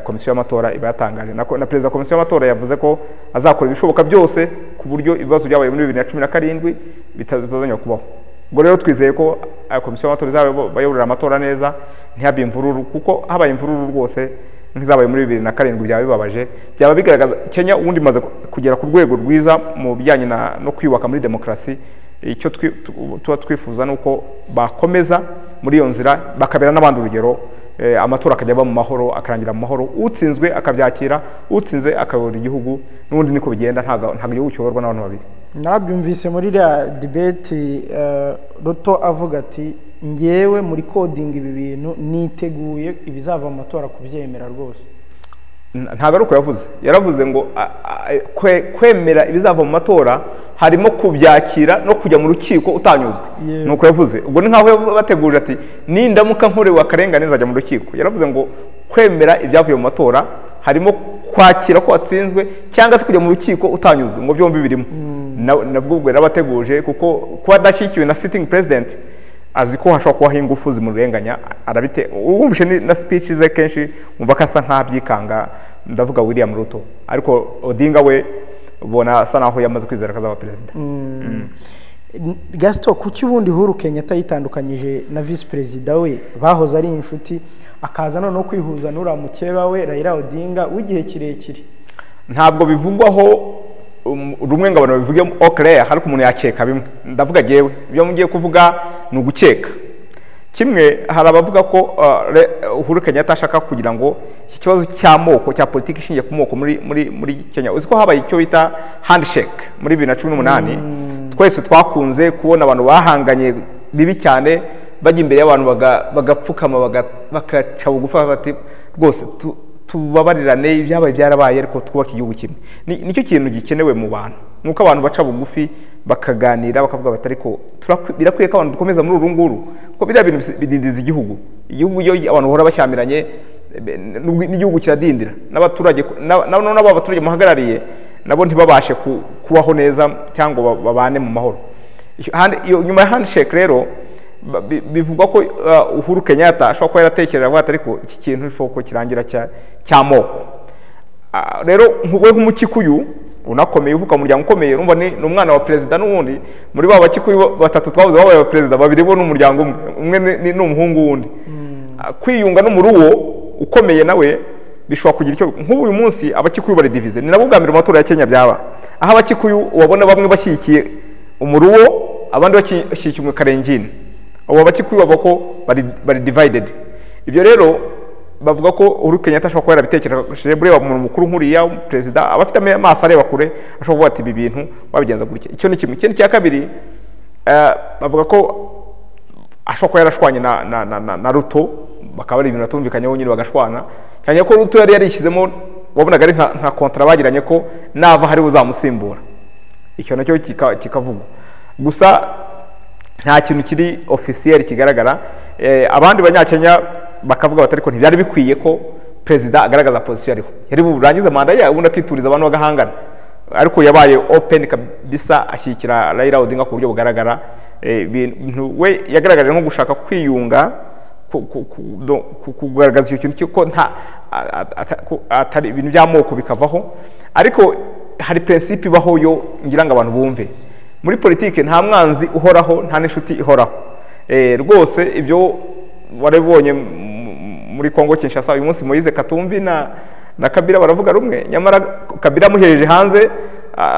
komisiyo y'amatora iba yatangaje. Na perezida wa komisiyo y'amatora yavuze ko azakora ibishoboka byose ku buryo ibibazo byabaye muri 2017 bitazongera kubaho. Ubwo rero twizeye ko komisiyo y'amatora izaba bayoborera amatora neza, ntihabe imvururu, kuko habaye imvururu rwose nk'izabaye muri 2007 byaba bibabaje, byaba bigaragaza Kenya ubundi imaze kugera ku rwego rwiza mu bijyanye no kwiyubaka muri demokarasi. Icyo tuba twifuza ni uko bakomeza muri iyo nzira, bakabera n'abandi urugero, amatora akajya aba mu mahoro, akarangira mu mahoro, utsinzwe akabyakira, utsinze akayobora igihugu. N'ubundi niko bigenda, ntabwo igihugu kiyoborwa n'abantu babiri. Narabyumvise muri iriya debate, Ruto avuga ati ngewe muri coding ibi bintu niteguye ibizava mu matora kubyemera rwose. Ntabwo ari uko yavuze. Yaravuze ngo kwemera ibizava mu matora harimo kubyakira no kujya mu rukiko utanyuzwe. Nuko yavuze. Ubwo ni nkaho bateguje ati nindamuka nkorewe akarengane nzajya mu rukiko. Yaravuze ngo kwemera ibyavuye mu matora harimo kwakira ko watsinzwe cyangwa se kujya mu rukiko utanyuzwe, ngo byombi birimo. Nabwo ubwo yarabateguje, kuko kuba adashyigikiwe na sitting president, azi ko hashobora kubaho ingufu zimurenganya, arabite. Wumvishe na speech ze kenshi wumva ko asa nk'abyikanga, ndavuga William Ruto. Ariko Odinga we ubona asa naho yamaze kwizera ko azaba perezida. Gaston, kuki ubundi Uhuru Kenyatta yitandukanyije na vice perezida we bahoze ari inshuti, akaza noneho kwihuza n'uriya mukeba we Raila Odinga w'igihe kirekire? Ntabwo bivugwaho rumwe ngo abantu babivuge au clair, ariko umuntu yakeka bimwe. Ndavuga jewe, ibyo mugiye kuvuga ni ugukeka. Kimwe, hari abavuga ko Uhuru Kenyatta ashaka kugira ngo iki kibazo cy'amoko, cya politiki ishingiye ku moko muri Kenya, uzi ko habaye icyo bita handshake muri 2018, twese twakunze kubona abantu bahanganye bibi cyane bajya imbere y'abantu bagapfukama, bagaca bugufi bati rwose tubabarirane, ibyabaye byarabaye, ariko twubake igihugu kimwe. Nicyo kintu gikenewe mu bantu, nuko abantu baca bugufi bakaganira, bakavuga bati ariko birakwiye ko abantu dukomeza muri uru nguru, kuko biriya bintu bidindiza igihugu. Igihugu iyo abantu bahora bashyamiranye, n'igihugu kiradindira, n'abaturage n'abo abaturage muhagarariye nabo ntibabashe kubaho neza cyangwa babane mu mahoro. Nyuma ya handshake rero bivugwa ko Uhuru Kenyatta ashobora kuba yaratekereje avuga ati ariko iki kintu ifo ko kirangira cy'amoko. Rero we nk'Umukikuyu unakomeye, uvuka mu muryango ukomeye, urumva ni umwana wa perezida. N'ubundi muri ba Bakikuyu batatu twabuze babaye aba perezida, babiri bo n'umuryango umwe, umwe ni umuhungu wundi. Kwiyunga n'umuruwo ukomeye nawe bishobora kugira icyo. Nk'ubu uyu munsi Abakikuyu bari divisé, ni nabwo bwa mbere mu matora ya Kenya byaba, aho Abakikuyu ubabona bamwe bashyigikiye umuruwo, abandi bashyigikiye Umukarenjini. Abo Abakikuyu bavuga ko bari divided. Ibyo rero bavuga ko Uhuru Kenyatta ashobora kuba yarabitekereje, bureba umuntu mukuru nk'uriya perezida aba afite amaso areba kure, ashobora kuvuga ati ibi bintu wabigenza gutya. Icyo ni kimwe. Ikindi cya kabiri, bavuga ko ashobora kuba yarashwanye na Ruto, bakaba ari ibintu batumvikanyeho nyine bagashwana, cyane ko Ruto yari yarishyizemo, wabonaga ari nka contrat bagiranye ko nava hari uzamusimbura. Icyo nacyo kikavugwa, gusa nta kintu kiri officiel kigaragara. Abandi Banyakenya bakavuga bati ariko ntibyari bikwiye ko perezida agaragaza position ariho, yari burangize manda ye ubundi akituriza abantu bagahangana, ariko yabaye open kabisa ashyigikira Raila Odinga ku buryo bugaragara. Ibintu we yagaragaje nko gushaka kwiyunga kugaragaza icyo kintu cy'uko nta atari ibintu by'amoko bikavaho. Ariko hari principe ibaho yo ngira ngo abantu bumve muri politike, nta mwanzi uhoraho, nta n'inshuti ihoraho. Rwose ibyo warabibonye muri Kongo Kinshasa. Uyu munsi Moise Katumbi na Kabila baravuga rumwe, nyamara Kabila amuhereje hanze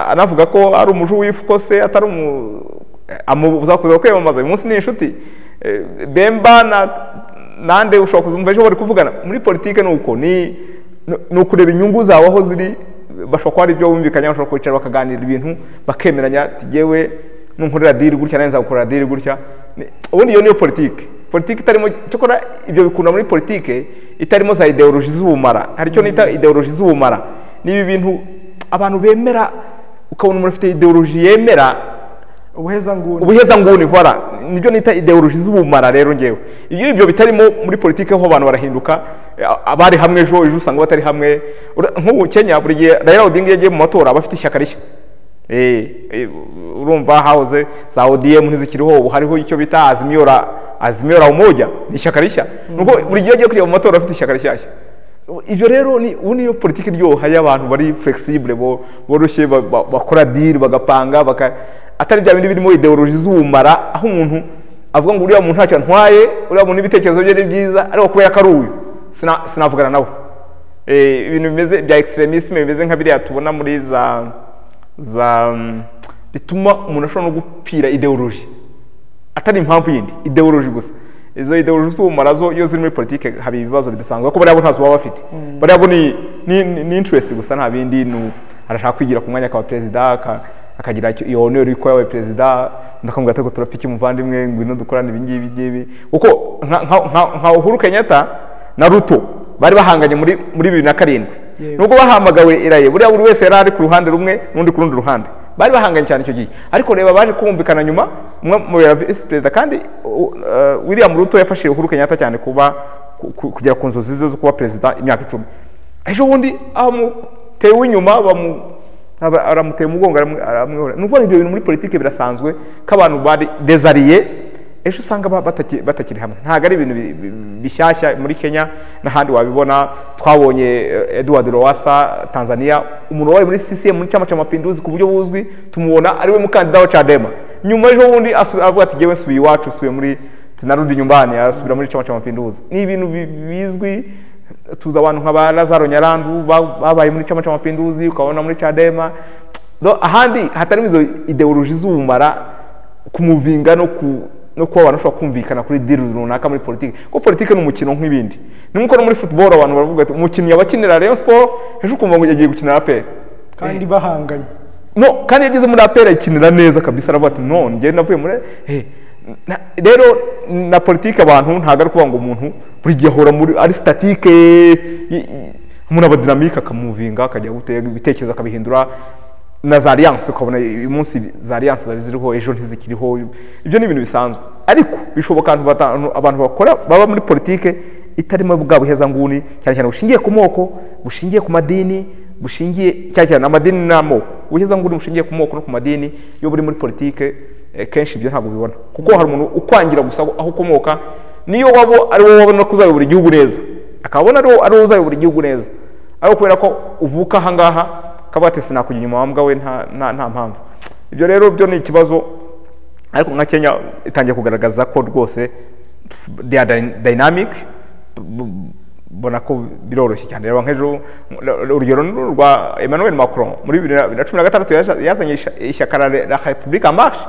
anavuga ko ari umuju w'ifu, ko se atari amubuza kuza kwiyamamaza. Uyu munsi ni inshuti. Bemba na nande ushobora kuzumva ejo bari kuvugana. Muri politike nuko ni ukureba inyungu zawe aho ziri, bashobora kuba ari ibyo bumvikanye, bashobora kwicara bakaganira ibintu bakemeranya, tigewe nunkorera deal gutya nanjye nzagukorera deal gutya. Ubundi iyo niyo politike. Politike itarimo cyokora ibyo bikunda muri politike itarimo za ideologie z'ubumara. Hari icyo nita ideologie z'ubumara, ni ibi bintu abantu bemera, ukabona umuntu afite ideologie yemera ubuheza nguni, voilà, nibyo nita ideologie z'ubumara. Rero ngewe iyo ibyo bitarimo muri politike ho abantu barahinduka, abari hamwe ejo usanga batari hamwe. Nk'ubu Kenya buri gihe Raila Odinga yagiye mu matora aba afite ishyaka rishya. Urumva hahoze za ODM ntizikiriho, ubu hariho icyo bita Azimio la Umoja, ni ishyaka rishya. Nuko buri gihe agiye kujya mu matora afite ishyaka rishyashya. Ibyo rero ni ubu niyo politiki iryoha y'abantu bari flexible, boroshye, bakora deal bagapanga, atari bya bindi birimo ideologie z'ubumara, aho umuntu avuga ngo uriya muntu ntacyo antwaye, uriya muntu ibitekerezo bye ni byiza, ariko kubera ko ari uyu sinavugana nawe. Ibintu bimeze bya extremisme bimeze nka biriya tubona muri za bituma umuntu ashobora no gupfira ideologie atari impamvu yindi, ideologie gusa. Izo ideologie z'ubumara zo iyo ziri muri politike haba ibibazo bidasanzwe, kuko bariya bo ntazo baba bafite. Bariya bo ni interest gusa, nta bindi. Arashaka kwigira ku mwanya akaba perezida, akagira iyo honneur yuko yabaye perezida, ndakamubwira ati turapfa iki muvandimwe, ngwino dukorane ibi ngibi ngibi. Kuko nka Uhuru Kenyatta na Ruto bari bahanganye muri 2007, nubwo bahamagawe iraye, buriya buri wese yari ari ku ruhande rumwe n'undi ku rundi ruhande, bari bahanganye cyane icyo gihe. Ariko reba baje kumvikana nyuma, umwe mu vice perezida, kandi William Ruto yafashije Uhuru Kenyatta cyane kuba kugera ku nzozi ze zo kuba perezida imyaka 10. Ejo bundi amutewe inyuma, aramuteye umugongo, aramwihora. Ni ukuvuga ibyo bintu muri politike birasanzwe ko abantu bari desariye, ejo usanga batakiri hamwe. Ntabwo ari ibintu bishyashya muri Kenya n'ahandi wabibona. Twabonye Edward Lowassa Tanzania, umuntu wabaye muri CCM, muri Chama cha Mapinduzi ku buryo buzwi, tumubona ari we mukandida wa Chadema. Nyuma ejo bundi avuga ati jewe nsubiye iwacu, nsubiye muri tunarudi nyumbani, asubira muri Chama cha Mapinduzi. Ni ibintu bizwi. Tuza abantu nka ba Lazaro Nyarandu babaye muri Chama cha Mapinduzi, ukabona muri Chadema. Ahandi hatarimo izo ideologie z'ubumara, kumuvinga no kuba abantu bashobora kumvikana kuri deal runaka muri politike. Kuko politike ni umukino nk'ibindi. Ni nkuko no muri football abantu baravuga ati umukinnyi abakinira Rayon Sport, ejo ukumva ngo yagiye gukinira APR kandi bahanganye. No, kandi yageze muri APR akinira neza kabisa, aravuga ati no njye navuye muri Rero na politike abantu ntago ari kuvuga ngo umuntu buri gihe ahora muri ari statique, umuntu aba dynamique akamuvinga, akajya gutega ibitekerezo akabihindura. Na za alliance ukabona uyu munsi za alliance zari ziriho ejo ntizikiriho. Ibyo ni ibintu bisanzwe, ariko bishoboka abantu bakora baba muri politike itarimo bwa buheza nguni, cyane cyane bushingiye ku moko, bushingiye ku madini, bushingiye cyane cyane amadini n'amoko. Ubuheza nguni bushingiye ku moko no ku madini, iyo buri muri politike kenshi ibyo ntabwo ubibona, kuko hari umuntu ukwangira gusa aho ukomoka, niyo wabo ari wowe wabona ko uzayobora igihugu neza, akabona ari wowe uzayobora igihugu neza, ariko kubera ko uvuka aha ngaha akaba ati sinakujya inyuma wa mbwa we, nta mpamvu. Ibyo rero byo ni ikibazo. Ariko nka Kenya itangiye kugaragaza ko rwose they are dynamic, bona ko biroroshye cyane. Reba nk'ejo urugero rwa Emmanuel Macron muri 2016 yazanye ishyaka la République en Marche,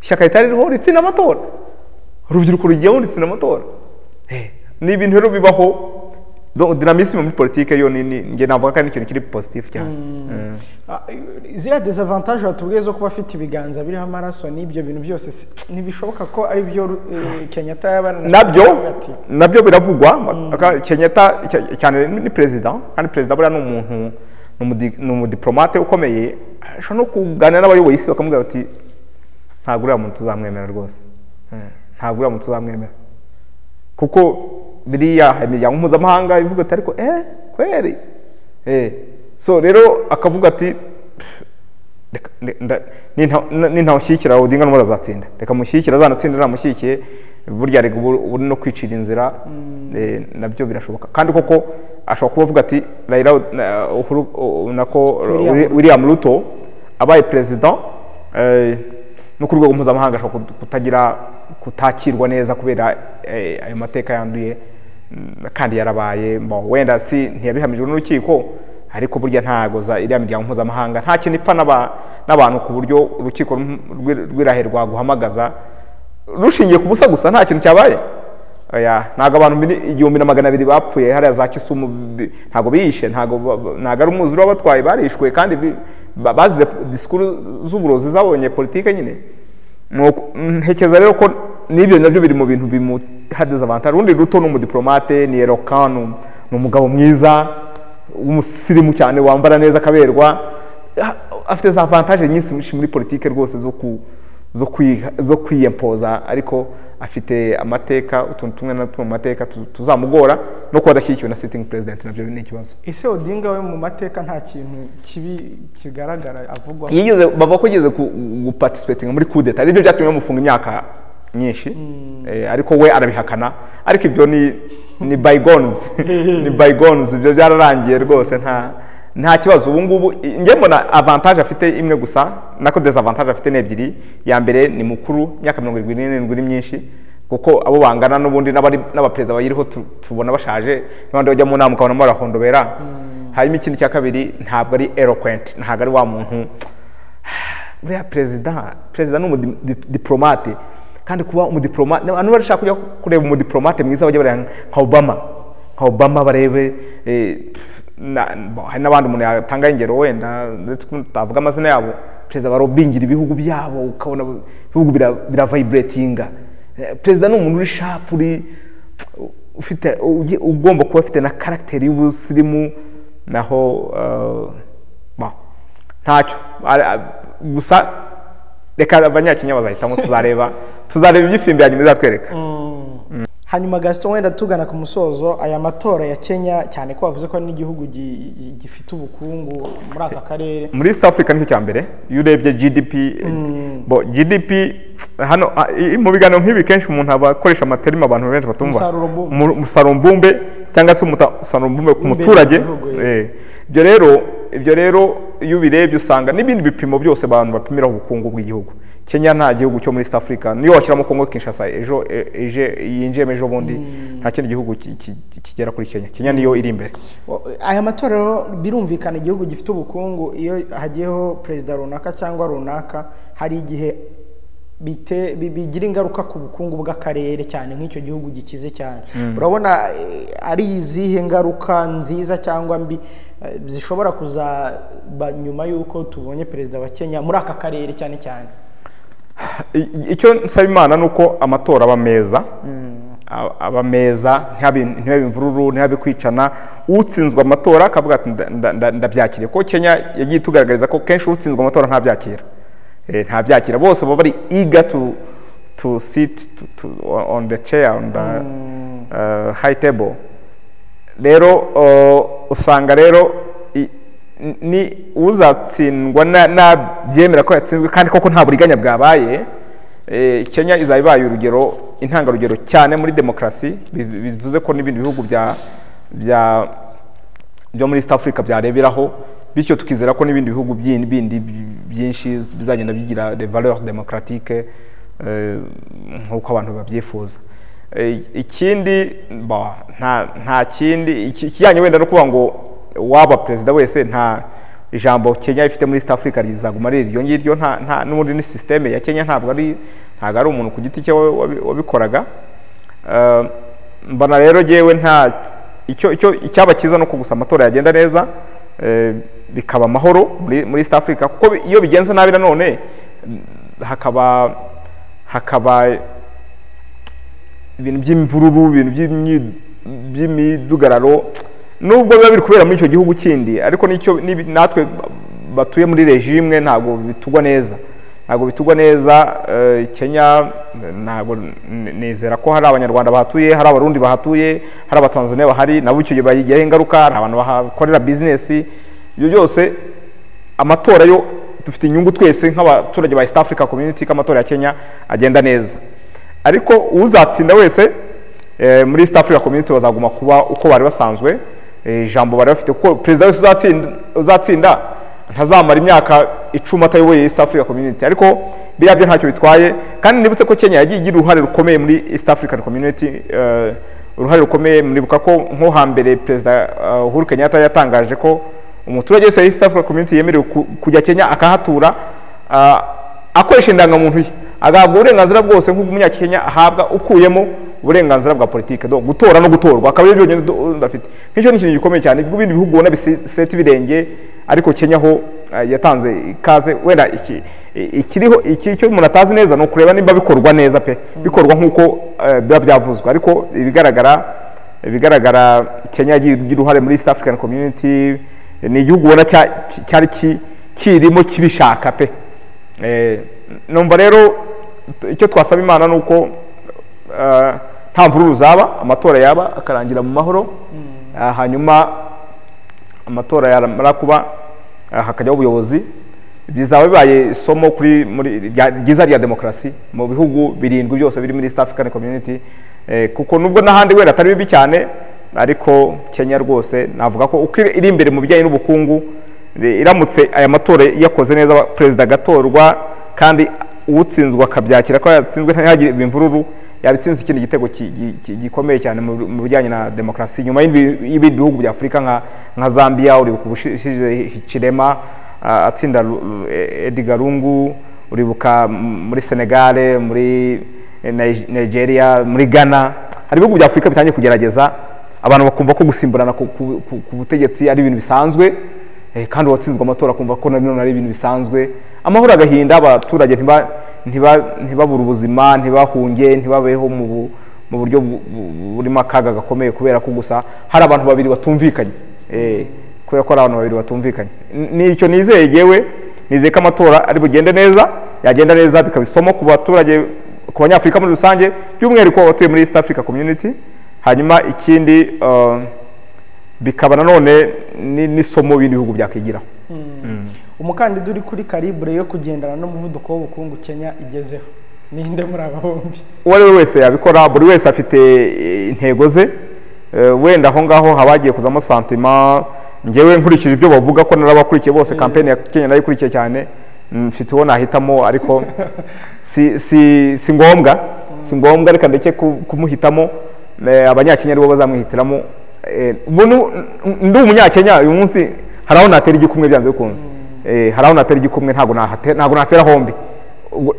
ishyaka ritari ririho ritsinda amatora, urubyiruko rugiyeho ritsinda amatora. Ni ibintu rero bibaho. Donc dynamisme muri politike yo ni nge navuga kandi ikintu kiri positif cyane. Zira désavantage watubwiye zo kuba afite ibiganza biriho amaraso n'ibyo bintu byose, ntibishoboka ko ari byo Kenyatta yabana nabyo biravugwa. Kenyatta cyane ni president, kandi president buriya ni umuntu, ni umudiplomate ukomeye, ashobora no kuganira n'abayoboye isi bakamubwira bati ntabwo uriya muntu tuzamwemera rwose, ntabwo uriya muntu tuzamwemera, kuko biriya imiryango mpuzamahanga ivuga ati ariko kweri so rero akavuga ati nintamushyigikira Odinga n'ubu azatsinda, reka mushyigikira azanatsinda, namushyigikiye Burya rega ubu no kwicira inzira, nabyo birashoboka. Kandi koko ashobora kuba avuga ati Raila, Uhuru, nako William Ruto abaye president, no ku rwego mpuzamahanga ashobora kutagira kutakirwa neza kubera ayo mateka yanduye, kandi yarabaye. Wenda si ntiyabihamijwe n'urukiko, ariko burya ntago za iriya miryango mpuzamahanga nta kintu ipfa n'abantu ku buryo urukiko rw'Irahe rwaguhamagaza rushingiye ku busa gusa nta kintu cyabaye. Oya, ntago abantu 1200 bapfuye hariya za Kisumu, ntago biyishe, ntago ari umwuzure wabatwaye, barishwe kandi bazize disikuru z'uburozi zabonye politike nyine. Ntekereza rero ko n'ibyo nabyo biri mu bintu bimuhadeza abantu. Urundi Ruto ni umudiplomate, ni eloquent, ni umugabo mwiza w'umusirimu cyane, wambara neza akaberwa, afite za avantage nyinshi muri politike rwose zo kwiyempoza, ariko afite amateka, utuntu tumwe na tumwe mu mateka tuzamugora, no kuba adashyigikiwe na sitting president nabyo ni ikibazo. Ese Odinga we mu mateka nta kintu kibi kigaragara avugwa? Yigeze, bavuga ko yigeze guparticipating muri coup d'etat, aribyo byatumye bamufunga imyaka myinshi, ariko we arabihakana. Ariko ibyo ni bygones, ni bygones, ibyo byararangiye rwose, nta kibazo. Ubu ngubu njye mbona avantage afite imwe gusa, nako desavantage afite ni ebyiri. Ya mbere ni mukuru, imyaka 77 ni myinshi, kuko abo bangana n'ubundi n'abaperezida bayiriho tubona bashaje, n'abandi bajya mu nama ukabona barahondobera. Hanyuma ikindi cya kabiri, ntabwo ari eloquent, ntabwo ari wa muntu buriya perezida ni umudiplomate, kandi kuba umudiplomate, abantu barashaka kujya kureba umudiplomate mwiza bajya bareba nka Obama barebe, hari n'abandi umuntu yatanga ingero wenda ndetse tutavuga amazina yabo. Perezida barobingira ibihugu byabo, ukabona ibihugu biravibratinga. Perezida ni umuntu uri sharp, uri ufite ugomba kuba afite na caractère y'ubusirimu, naho ntacyo gusa. Reka abanyakenya bazahitamo, tuzareba iby'ifirimbi ya nyuma izatwereka. Hanyuma Gaston, wenda tugana ku musozo, aya matora ya Kenya, cyane ko bavuze ko n'igihugu gifite ubukungu muri aka karere, muri East Africa nicyo cya mbere iyo urebye GDP. Bo GDP hano mu biganiro nk'ibi kenshi umuntu aba akoresha amaterima abantu benshi batumva, umusaruro mbumbe cyangwa se umusaruro mbumbe ku muturage. Ibyo rero iyo ubirebye usanga n'ibindi bipimo byose abantu bapimiraho ubukungu bw'igihugu. Kenya nta gihugu cyo muri East Africa, niyo washyiramo Congo Kinshasa ejo yinjiyemo ejo bundi, nta kindi gihugu kigera kuri Kenya. Kenya niyo iri imbere. Aya matora birumvikana, igihugu gifite ubukungu iyo hagiyeho perezida runaka cyangwa runaka, hari igihe bigira ingaruka ku bukungu bw'akarere, cyane nk'icyo gihugu gikize cyane. Urabona ari izihe ngaruka nziza cyangwa mbi zishobora kuzaba nyuma y'uko tubonye perezida wa Kenya muri aka karere cyane cyane? Icyo nsaba Imana ni uko amatora aba meza, aba meza, ntihabe imvururu, ntihabe kwicana. Utsinzwe amatora akavuga ati ndabyakiriye, ko Kenya yagiye itugaragariza ko kenshi utsinzwe amatora ntabyakira, ntabyakira. Bose baba bari eager to sit on the chair, on the high table. Rero usanga rero ni uzatsindwa nabyemera ko yatsinzwe, kandi koko nta buriganya bwabaye. Kenya izaba ibaye urugero, intangarugero cyane muri demokarasi, bivuze ko n'ibindi bihugu byo muri East Africa byareberaho, bityo tukizera ko n'ibindi bihugu bindi byinshi bizagenda bigira des valeurs démocratiques nk'uko abantu babyifuza. Ikindi nta kindi ikijyanye wenda no kuvuga ngo waba perezida wese, nta ijambo Kenya ifite muri East Africa rizaguma ari iryo ngiryo, nta n'ubundi ni systeme ya Kenya, ntabwo ari umuntu ku giti cye wabikoraga. Mbona rero jewe nta icyo icyaba cyiza no kugusa amatora yagenda neza, bikaba amahoro muri East Africa, kuko iyo bigenze nabi nanone hakaba ibintu by'imvururu, ibintu by'imidugararo, nubwo biba biri kubera muri icyo gihugu kindi, ariko nicyo natwe batuye muri regime ntabwo bitugwa neza, ntabwo bitugwa neza. Kenya ntabwo nizera ko hari abanyarwanda bahatuye, hari abarundi bahatuye, hari abatanzania bahari, nabo icyo gihe bayigiraho ingaruka, hari abantu bahakorera business. Ibyo byose amatora yo dufite inyungu twese nk'abaturage ba East Africa Community ko amatora ya Kenya agenda neza. Ariko uzatsinda wese muri East Africa Community bazaguma kuba uko bari basanzwe, ijambo bari bafite, kuko perezida wese uzatsinda ntazamara imyaka 10 atayoboye East Africa Community. Ariko biriya byo ntacyo bitwaye, kandi nibutse ko Kenya yagiye igira uruhare rukomeye muri East African Community, uruhare rukomeye. Muribuka ko nko hambere perezida Uhuru Kenyatta yatangaje ko umuturage wese wa East Africa Community yemerewe kujya Kenya akahatura, akoresha indangamuntu ye, agahabwa uburenganzira bwose nk'uko umunyakenya ahabwa, ukuyemo uburenganzira bwa politike, donc gutora no gutorwa akaba ari byonyine udafite. Nk'icyo ni ikintu gikomeye cyane. Ibindi bihugu ubona biseta ibirenge, ariko Kenya ho yatanze ikaze. Wenda ikiriho icyo umuntu atazi neza ni ukureba nimba bikorwa neza pe, bikorwa nk'uko biba byavuzwe. Ariko ibigaragara Kenya yagiye igira uruhare muri East African Community, ni igihugu ubona cyari kirimo kibishaka pe. Numva rero icyo twasaba Imana ni uko nta mvururu zaba, amatora yaba akarangira mu mahoro, hanyuma amatora yamara kuba hakajyaho ubuyobozi, bizaba bibaye isomo kuri muri ryiza rya demokarasi mu bihugu 7 byose biri muri East African Community, kuko nubwo n'ahandi wenda atari bibi cyane, ariko Kenya rwose navuga ko uko iri imbere mu bijyanye n'ubukungu, iramutse aya matora yakoze neza, perezida agatorwa kandi utsinzwe akabyakira ko yatsinzwe ntihagire imvururu, yabitsinze ikindi gitego gikomeye cyane mu bijyanye na demokarasi nyuma y'ibindi bihugu bya Afurika nka Zambia. Uribuka ubushize Hichilema atsinda Edgar Lungu, uribuka muri Senegal, muri Nigeria, muri Ghana. Hari ibihugu bya Afurika bitangiye kugerageza, abantu bakumva ko gusimburana ku butegetsi ari ibintu bisanzwe, kandi uwatsinzwe amatora akumva ko nanone ari ibintu bisanzwe. Amahoro agahinda, abaturage ntibabure ubuzima, ntibahunge, ntibabeho mu buryo burimo akaga gakomeye kubera ko gusa hari abantu babiri batumvikanye, kubera ko hari abantu babiri batumvikanye. Nicyo nizeye yewe, nizeye ko amatora ari bugende neza, yagenda neza bikaba isomo ku baturage, ku banyafurika muri rusange, by'umwihariko abatuye muri East Africa Community. Hanyuma ikindi bikaba nanone n'isomo ibindi bihugu byakwigira. Umukandida uri kuri calibre yo kugendana n'umuvuduko w'ubukungu Kenya igezeho ninde muri aba bombi? Uwo ari we wese yabikora, buri wese afite intego ze. Wenda aho ngaho habagiye kuzamo sentiment. Ngewe nkurikije ibyo bavuga ko narabakurikiye bose, campaign ya Kenya nayikurikiye cyane, mfite uwo nahitamo, ariko si ngombwa, si ngombwa, reka ndeke kumuhitamo. Abanyakenya aribo bazamwihitiramo. Ndi umunyakenya uyu munsi hari aho natera igikumwe byanze bikunze, hari aho natera igikumwe, ntabwo natera hombi.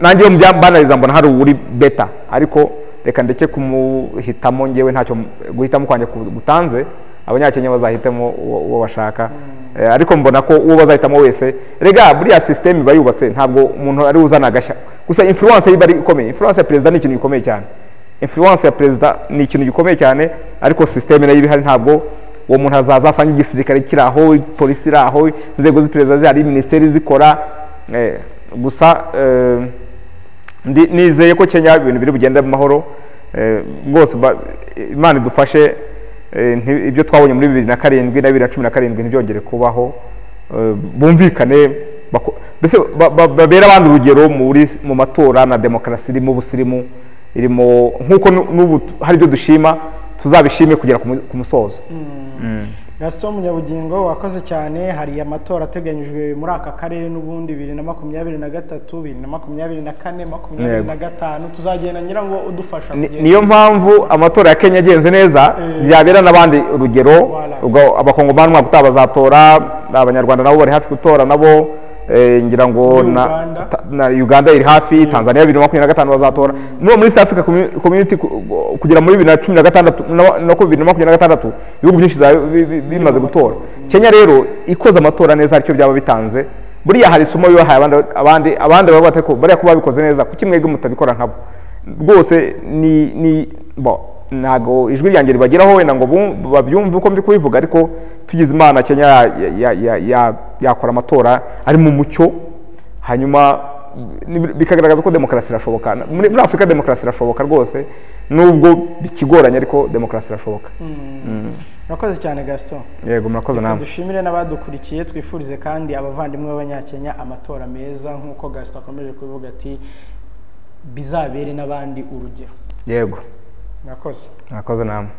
Nanjye iyo mbanariza mbona hari uri beta, ariko reka ndeke kumuhitamo. Ngewe ntacyo guhitamo kwanjye gutanze, abanyakenya bazahitamo uwo bashaka. Ariko mbona ko uwo bazahitamo wese, rega buriya system iba yubatse, ntabwo umuntu ari uzana agashya gusa. Influence iba ari ikomeye, influence ya perezida ni ikintu gikomeye cyane, influence ya perezida ni ikintu gikomeye cyane, ariko system nayo ibihari. Ntabwo uwo muntu azaza asanga igisirikare kiri aho, polisi iri aho, inzego z'iperereza zihari, minisiteri zikora. Gusa nizeye ko Kenya ibintu biri bugende mu mahoro rwose. Imana idufashe, ibyo twabonye muri 2007 na 2017 ntibyongere kubaho. Bumvikane, mbese babera abandi urugero mu matora na demokarasi irimo ubusirimu, irimo nk'uko n'ubu hari ibyo dushima, tuzabishime kugera ku musozo. Gaston Munyabugingo, wakoze cyane. Hari amatora ateganyijwe muri aka karere n'ubundi 2023, 2024, 2025, tuzagenda ngira ngo udufasha. Niyo mpamvu amatora ya Kenya agenze neza byabera n'abandi urugero. Ubwo abakongomani umwaka utaha bazatora, abanyarwanda nabo bari hafi gutora nabo, ngira ngo na Uganda iri hafi, Tanzania 2025 bazatora. No muri East Africa Community kugera muri 2016 no 2026 ibihugu byinshi bimaze gutora. Kenya rero ikoze amatora neza aricyo byaba bitanze. Buriya hari isomo bibahaye abandi baba batako bariya kuba babikoze neza, kuki mwebwe mutabikora nkabo? Rwose ni bo ntago ijwi ryanjye ribageraho wenda ngo babyumve uko ndi kubivuga, ariko tugize Imana Kenya yakora amatora ari mu mucyo, hanyuma bikagaragaza ko demokarasi irashoboka. Muri Afurika demokarasi irashoboka rwose, nubwo bikigoranye, ariko demokarasi irashoboka. Murakoze cyane Gaston. Yego, murakoze namwe. Dushimire n'abadukurikiye, twifurize kandi abavandimwe b'abanyakenya amatora meza nk'uko Gaston akomeje kubivuga ati Bizabere n'abandi urugero. Yego. Murakoze. Murakoze namwe.